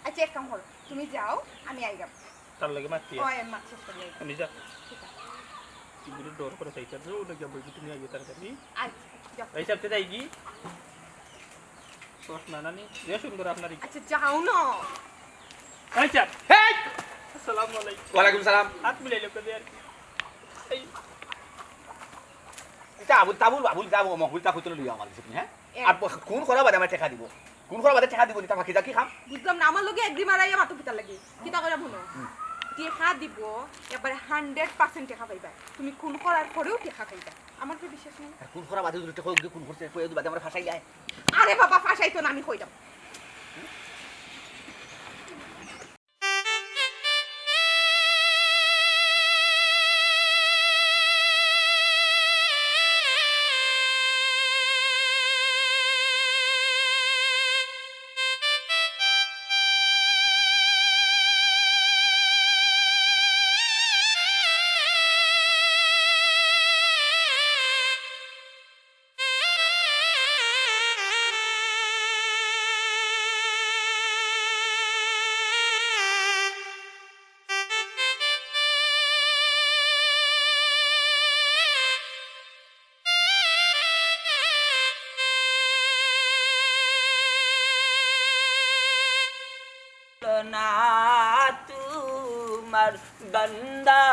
আচ্ছা, এক কাম করো, তুমি যাও, আমি আইরাম। তার লগে মাতি। ওই, আমি মাত শেষ করি আইরাম। আমি যা। ঠিক আছে। এগুলো ডর করে চাইতাম, ও না গিয়া বইগুলো নিয়ে আইও তাড়াতাড়ি। আচ্ছা, যাও। এই সপ্তাহে যাই কি? সস না নানি, যে সুন্দর আপনার এই। আচ্ছা, যাও না। এই চাপ। এই! আসসালামু আলাইকুম। ওয়ালাইকুম সালাম। হাত মিলাইলে কবে আর কি? এই। ইটা আবুল তাবুল, আবুল তাবুল, মকবুল তা কইতে লইয়া আমার কাছে, হ্যাঁ? এ। আর প-, খুন করা বাদে আমার টেকা দিব। খুন করা বাদে টেকা দিব, নিতা বাকি যা কি খাম? বুঝলাম না, আমার লগে একদিন মারাইয়া মাতো কিতার লাগি? কিতা কইরা বুনো? হুম। টেকা দিব, একবারে hundred percent টেকা পাইবা। তুমি খুন করার পরেও টেকা পাইবা। আমার তো বিশ্বাস নাই। আর খুন করা বাদে যদি টেকা খুন করছে, কই বাদে আমরা ফাঁসাই যায়। আরে বাবা, ফাঁসাই তো না, আমি কইলাম। না তোমার বান্দা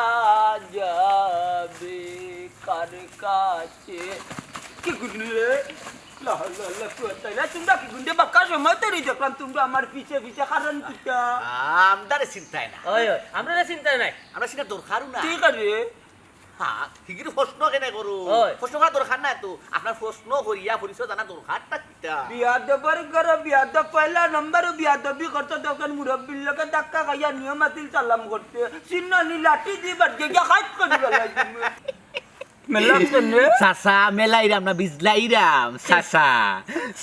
যাবে কার কাছে? কি গুনলে? লা, লা, লা, কুয়াতাইলা, তোমরা কি গুনলে? বাক্কা সময় তো রে দেখলাম, তোমরা আমার পিছে পিছে কারণ কিতা? আমরারে চিন্তায় না। ওই, ওই, আমরারে চিন্তায় নাই। আমরা সেটা দরকারও না। ঠিক আছে। হ্যাঁ, হিগির প্রশ্ন কেনে করো? ওই। প্রশ্ন করার দরকার নাই তো। আপনার প্রশ্ন করিয়া পরিচয় জানা দরকারটা কিতা? বিয়াদবর ঘরো বিয়াদব, পয়লা নম্বর বিয়াদবি করতে তখন মুরব্বির লগে ধাক্কা খাইয়া নিয়ম আছিল সালাম করতে। চিহ্ন নি লাঠি দি বাদ গিয়া খাইত করি বেলাই তুমি। মেলা কেনে? চাচা, মেলাইরাম না, বিজলাইরাম। চাচা,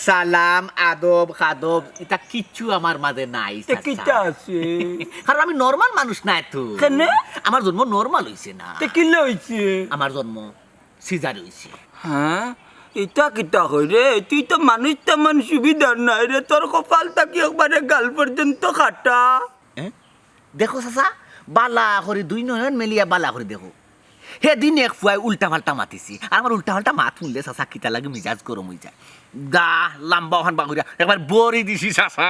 সালাম, আদব, কাদব, ইতা কিচ্ছু আমার মাঝে নাই, তে চাচা। কিতা আছে? কারণ আমি normal মানুষ না তো। কেনে? আমার জন্ম normal হইছে না। তে কিলা হইছে? আমার জন্ম সিজার হইছে। হ্যাঁ? ইতা কিতা কই রে? তুই তো মানুষ তেমন সুবিধার নাই রে। তোর কপাল থাকি একবারে গাল পর্যন্ত কাটা। এ? দেখো চাচা, বালা করি দুই নয়ন মেলিয়া বালা করি দেখো। হেদিন এক ফুয়ায় উল্টা পাল্টা মাতিছি, আর আমার উল্টা পাল্টা মাত শুনলে চাচা কিতা লাগে মিজাজ গরম হই যায়। গা লাম্বা ওখান বাগুরিয়া একবার বড়ি দিছি চাচা।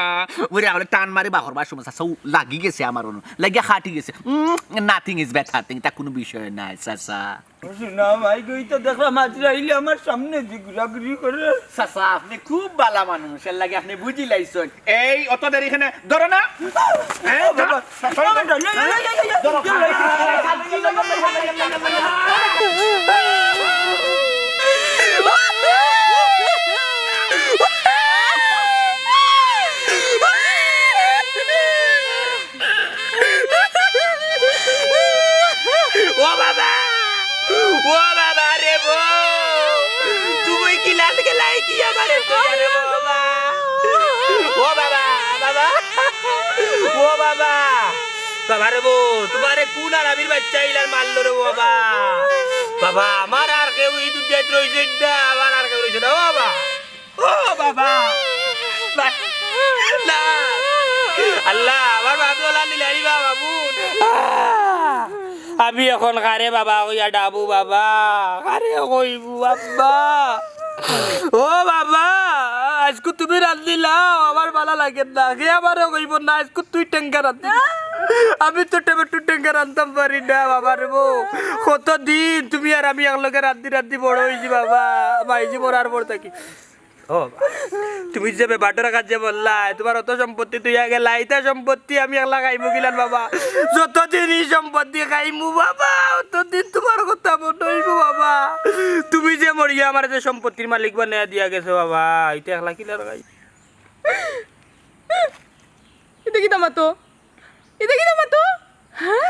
ওরে আহলে টান মারি বাহরবার সময় চাচা উ লাগি গেছে আমার অনু। লাগিয়া খাটি গেছে। উম, nothing is better thing, তা কোনো বিষয় নাই চাচা। শুনা মাই গই তো দেখলাম আজরাইলে আমার সামনে যে ঘুরাঘুরি করে। চাচা, আপনি খুব বালা মানুষ, এর লাগি আপনি বুঝি লাইছইন। এই, অত দেরি এখানে ধরো না। এই, ধরো। ও বাবা! ও বাবা রে গো! তুমি কি লাল গেলাই কি আমারে কইয়া রে বাবা? ও বাবা, বাবা! ও বাবা! বাবা রে গো, তোমারে কোন আরামির বাচ্চা ইলার মারলো রে বাবা? বাবা, আমার আর কেউ এই দুনিয়াত রইছে না, আমার আর কেউ রইছে না, ও বাবা! ও বাবা! না! আল্লাহ, আমার বাপ ওলা নিলারি বাবা, বোন। আমি এখন কারে বাবা কইয়া ডাবু বাবা, কারে কইবু বাবা? ও বাবা, আজকে তুমি রান্দিলাও, আমার বালা লাগে না, কে আমারে কইব না, আজকে তুই টেঙ্গা রান্দিলা। আমি তো টমেটো টেঙ্গা রানতাম পারি না বাবা রে বো। কতদিন তুমি আর আমি একলগে রান্ধি রান্ধি বড় অইছি বাবা, মাইজি মরার পর থাকি। ও বাবা, তুমি যে বেবাটর কাছে বললা, তোমার অত সম্পত্তি তুই আগে লাইতা সম্পত্তি আমি একলা খাইমু কিলান বাবা। যতদিন ই সম্পত্তি খাইমু বাবা, অতদিন তোমার কথা মনে অইবো বাবা। তুমি যে মরিয়া আমার যে সম্পত্তির মালিক বানাইয়া দিয়া গেছো বাবা, ইটা একলা কিলান খাই। ইতা কিতা মাতো? ইতা কিতা মাতো? হ্যাঁ?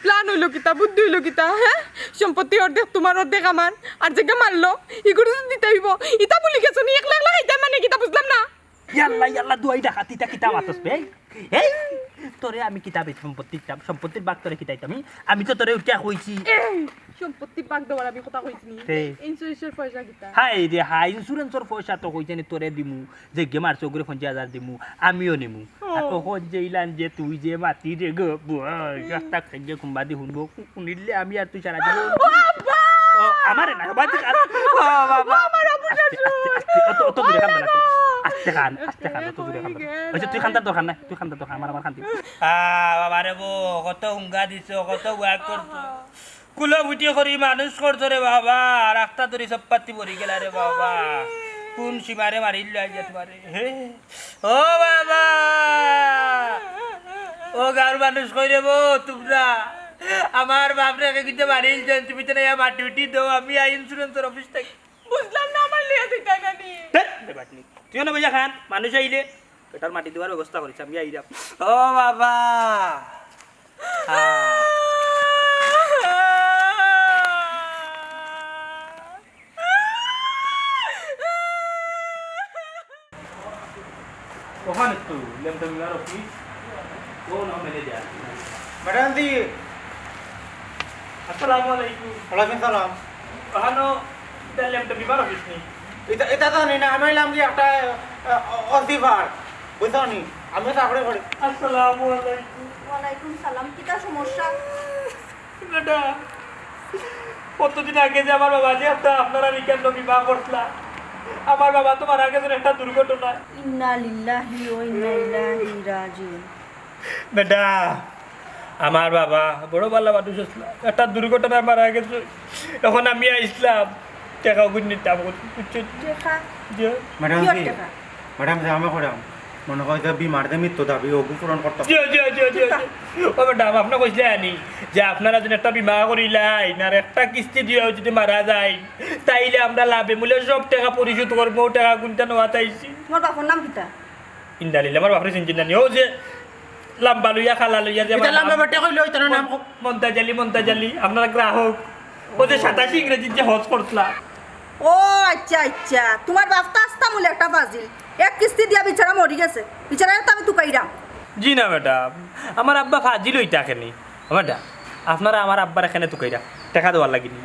প্ল্যান অইলো কিতা, বুদ্ধি অইলো কিতা, হ্যাঁ? সম্পত্তি অর্ধেক তোমার, অর্ধেক আমার। আর যেগু মারলো, ইগুরে তো দিতে অইবো। ইতা ভুলি গেছো নি, একলা একলা খাইতাম মানে কিতা, বুঝলাম না। ইয়াল্লা, ইয়াল্লা, দুয়াই ডাকাত, ইতা কিতা মাতস বে? এই, তোরে আমি কিতা বে সম্পত্তি দিতাম, সম্পত্তির ভাগ তোরে কিতা দিতাম? আমি তো তোরে উঠিয়া কইছি। এই, সম্পত্তির ভাগ দেওয়ার আমি কথা কইছি নি। তে? ইন্স্যুরেন্সর পয়সা কিতা? হায় রে হায়, ইন্স্যুরেন্সর পয়সা তো কইছি নি তোরে দিমু। যেগু মারছে ওগুরে পঞ্চাশ হাজার দিমু, আমিও নিমু। আর ও। অখন যেইলান যে তুই যে মাতি রে গো, বই, রাস্তা খাইয়ে কুম্বাদি হুনবো, হুনিলে আমি আর তুই সারা জীবন। ও আব্বা! ও, আমারে না, বাদ দে, আর, ও বাবা। ও আমার আব্বু আস্তে, আস্তে, শ্বশুর! আস্তে, অত, অত জোরে কান্দা না, আব্বা! আস্তে কান, আস্তে কান, অত জোরে কান্দা না। অই যে তুই কান্দার দরকার নাই, তুই কান্দার দরকার, আমার, আমার কান্দি। আ, বাবা রে বো, কত হুঙ্গা দিছো, কত ওয়াক করছো। কুলো বুটি করি মানুষ করছো রে বাবা, রাস্তা ধরি সব পাতি পড়ি গেলা রে বাবা। কোন সীমারে মারিল লই যা তোমারে? হে? ও বাবা! ও গাঁওর মানুষ কই রে বো তোমরা? আমার বাপরে কে কিন্তু মারিল দেন, তুমি তো না ইয়া মাটি উঠি দাও, আমি আই ইন্স্যুরেন্সর অফিস থাকি। বুঝলাম না, আমার লইয়া যাইতা না নি। ধ্যাৎ, বেবাটনি। তুইও না বইয়া খান, মানুষ আইলে এটার মাটি দেওয়ার ব্যবস্থা করিস, আমি আইরাম। ও বাবা! হ্যাঁ। ওখানে তো লেমটা মিলার অফিস। ও না, ম্যানেজার। ম্যাডাম জি। আসসালামু আলাইকুম। ওয়ালাইকুম সালাম। ওখানো ইটা লেমটা বিমার অফিস নি? ইটা, ইটা তো নি না, আমি অইলাম যে একটা, আহ, অ-, অসিফার, বুঝছো নি? আমিও চাকরি করি। আসসালামু আলাইকুম। ওয়ালাইকুম সালাম। কিতা সমস্যা? বেটা, কতদিন আগে যে আমার বাবা যে একটা আপনারা বিজ্ঞান বিবাহ করছিলা, আমার বাবা তো মারা গেছেন একটা দুর্ঘটনায়। ইন্না লিল্লাহি ওয়া ইন্না ইলাইহি রাজিউন। বেটা, আমার বাবা বড় ভালা মানুষ আছলা, একটা দুর্ঘটনায় মারা গেছে। এখন আমি আইছলাম, টেকা গুন নিতাম, বুঝছো? টেকা? জি। ম্যাডাম কিয়র জি। টেকা? ম্যাডাম জি, আমি কইরাম, মনে হয় যে বিমার যে মৃত্যু দাবি, ওগু পূরণ করতাম। জি, জি, জি, জি, জি। ও ম্যাডাম, আপনে কইছলা আনি যে আপনারা যেন একটা বিমা করিলাইন, আর একটা কিস্তি দিয়া যদি মারা যায়, তাইলে আমরা লাভে মূলে সব টেকা পরিশোধ করমু, টেকা গুনতা নেওয়াত আইছি। তোমার বাপর নাম কিতা? ইন্দালিল্লা, আমার বাপরে চিনছি না নি। ও যে লাম্বা লইয়া, কালা লইয়া যে ইটা আমার লাম্বা নাম বেটা কইলো, ইটার নাম মন-, মন্তাজ আলী, মন্তাজ আলী, আপনারা গ্রাহক। ও যে সাতাশি ইংরেজির যে হজ করছলা। ও আচ্ছা, আচ্ছা। তোমার বাপ তো আস্তা মূলে একটা ফাজিল। এক কিস্তি দিয়া বিচারা মরি গেছে। বিচারারে তো আমি তুকাইরাম। জি না ম্যাডাম, আমার আব্বা ফাজিল অইতা কেনে? ও ম্যাডাম, আপনারা আমার আব্বারে কেনে তুকাইরা? টেকা দেওয়ার লাগি নি?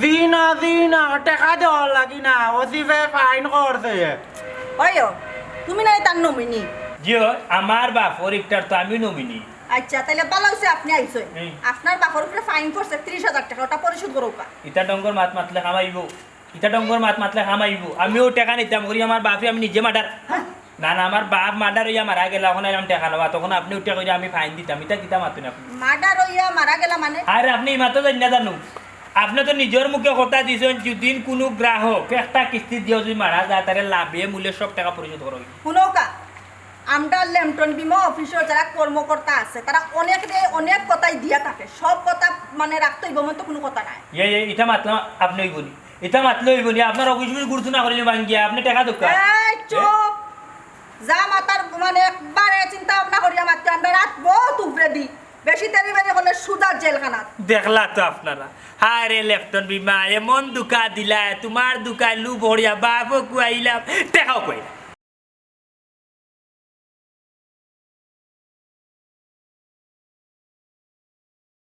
জি না, জি না, টেকা দেওয়ার লাগি না, ওসিফে ফাইন করছে। ওই ও, তুমি না তার নমিনি? জি অয়, আমার বাপর ইকটার তো আমি নমিনি। আচ্ছা, তাইলে ভালা অইছে আপনে আইছইন। হুম। আপনার বাপর উপরে ফাইন করছে ত্রিশ হাজার টেকা, ওটা পরিশোধ করউক্কা। ইতা ডঙ্গর মাত মাতলে কামাইবো, ইতা ডঙ্গর মাত মাতলে কামাইবো। আমিও টেকা নিতাম করি, আমার বাপরে আমি নিজে মার্ডার। হ্যাঁ? না, না, আমার বাপ মার্ডার অইয়া মারা গেলা, অখন আইলাম টেকা নেওয়াত, তখন আপনে উঠিয়া কইরা আমি ফাইন দিতাম, ইতা কিতা মাতইন আপনে? মার্ডার অইয়া মারা গেলা মানে? আরে আপনে ইমাতো জানইন না জানু, আপনে তো নিজর মুখে কথা দিছইন, যুদিন কুনু গ্রাহক একটা কিস্তি দিয়া যুদি মারা যায়, তারে লাভে মূলে সব টেকা পরিশোধ করইন। হুনউক্কা, আমরার লেমটন বিমা অফিসর যারা কর্মকর্তা আছে, তারা অনেকরে অনেক কথাই দিয়া থাকে, সব কথা মানে রাখতে অইবো এমন তো কুনু কথা নাই। ইয়ে, ইয়ে, ইটা মাতলে আপনে অইবো নি? ইটা মাতলে অইবো নি? আপনার অফিস অফিস গুরুত্ব না করিলে ভাঙ্গিয়া, আপনে টেকা দেউক্কা। এই চুপ! যা মাতার মানে একবারে চিন্তা ভাবনা করিয়া মাততে, আমরা রাত বহুত উপরে দি। বেশি তেরি বেরি করলে সুজা জেলখানাত। দেখলা তো আপনারা। হায় রে লেফটন বিমা, এমন ধুকা দিলায়, তোমার ধুকায় লুভ হরিয়া বাপও কুয়াইলাম, টেকাও কইলাম।